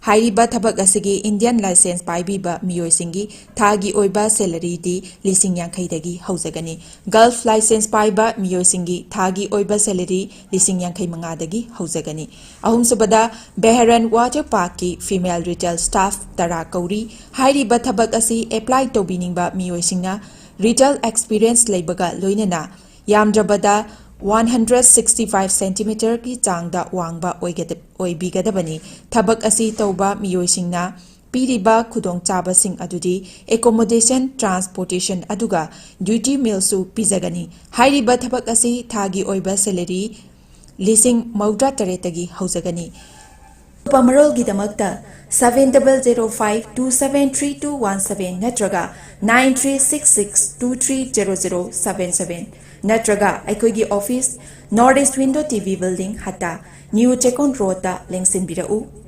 ꯍꯥꯏꯔꯤꯕ ꯊꯕꯛ ꯑꯁꯤꯒꯤ Indian license ꯄꯥꯏꯕꯤꯕ ꯃꯤꯑꯣꯏꯁꯤꯡꯒꯤ ꯊꯥꯒꯤ ꯑꯣꯏꯕ salaryꯗꯤ ꯂꯤꯁꯤꯡ ꯌꯥꯡꯈꯩꯗꯒꯤ ꯍꯧꯖꯒꯅꯤ꯫ Gulf license ꯄꯥꯏꯕ ꯃꯤꯑꯣꯏꯁꯤꯡꯒꯤ ꯊꯥꯒꯤ ꯑꯣꯏꯕ salary ꯂꯤꯁꯤꯡ ꯌꯥꯡꯈꯩ ꯃꯉꯥꯗꯒꯤ ꯍꯧꯖꯒꯅꯤ꯫ ꯑꯍꯨꯝꯁꯨꯕꯗ, Bahrain Water Parkꯀꯤ female retail staff ꯇꯔꯥ ꯀꯧꯔꯤ꯫ ꯍꯥꯏꯔꯤꯕ ꯊꯕꯛ ꯑꯁꯤ apply ꯇꯧꯕꯤꯅꯤꯡꯕ ꯃꯤꯑꯣꯏꯁꯤꯡꯅ retail experience ꯂꯩꯕꯒ ꯂꯣꯏꯅꯅ ꯌꯥꯝꯗ꯭ꯔꯕꯗ one hundred sixty five centimeterꯒꯤ ꯆꯥꯡꯗ ꯋꯥꯡꯕ ꯑꯣꯏꯒꯗ-, ꯑꯣꯏꯕꯤꯒꯗꯕꯅꯤ꯫ ꯊꯕꯛ ꯑꯁꯤ ꯇꯧꯕ ꯃꯤꯑꯣꯏꯁꯤꯡꯅ ꯄꯤꯔꯤꯕ ꯈꯨꯗꯣꯡꯆꯥꯕꯁꯤꯡ ꯑꯗꯨꯗꯤ accommodation, transportation ꯑꯗꯨꯒ duty mealꯁꯨ ꯄꯤꯖꯒꯅꯤ꯫ ꯍꯥꯏꯔꯤꯕ ꯊꯕꯛ ꯑꯁꯤ ꯊꯥꯒꯤ ꯑꯣꯏꯕ salary ꯂꯤꯁꯤꯡ ꯃꯧꯗ꯭ꯔꯥ ꯇꯔꯦꯠꯇꯒꯤ ꯍꯧꯖꯒꯅꯤ꯫ ꯑꯇꯣꯞꯄ ꯃꯔꯣꯜꯒꯤꯗꯃꯛꯇ seven double zero five two seven three two one seven ꯅꯠꯇ꯭ꯔꯒ nine three six six two three zero zero seven seven ꯅꯠꯇ꯭ꯔꯒ ꯑꯩꯈꯣꯏꯒꯤ office, North East Window T V Building, ꯍꯠꯇꯥ, New Chekon Roadꯇ ꯂꯦꯡꯁꯤꯟꯕꯤꯔꯛꯎ꯫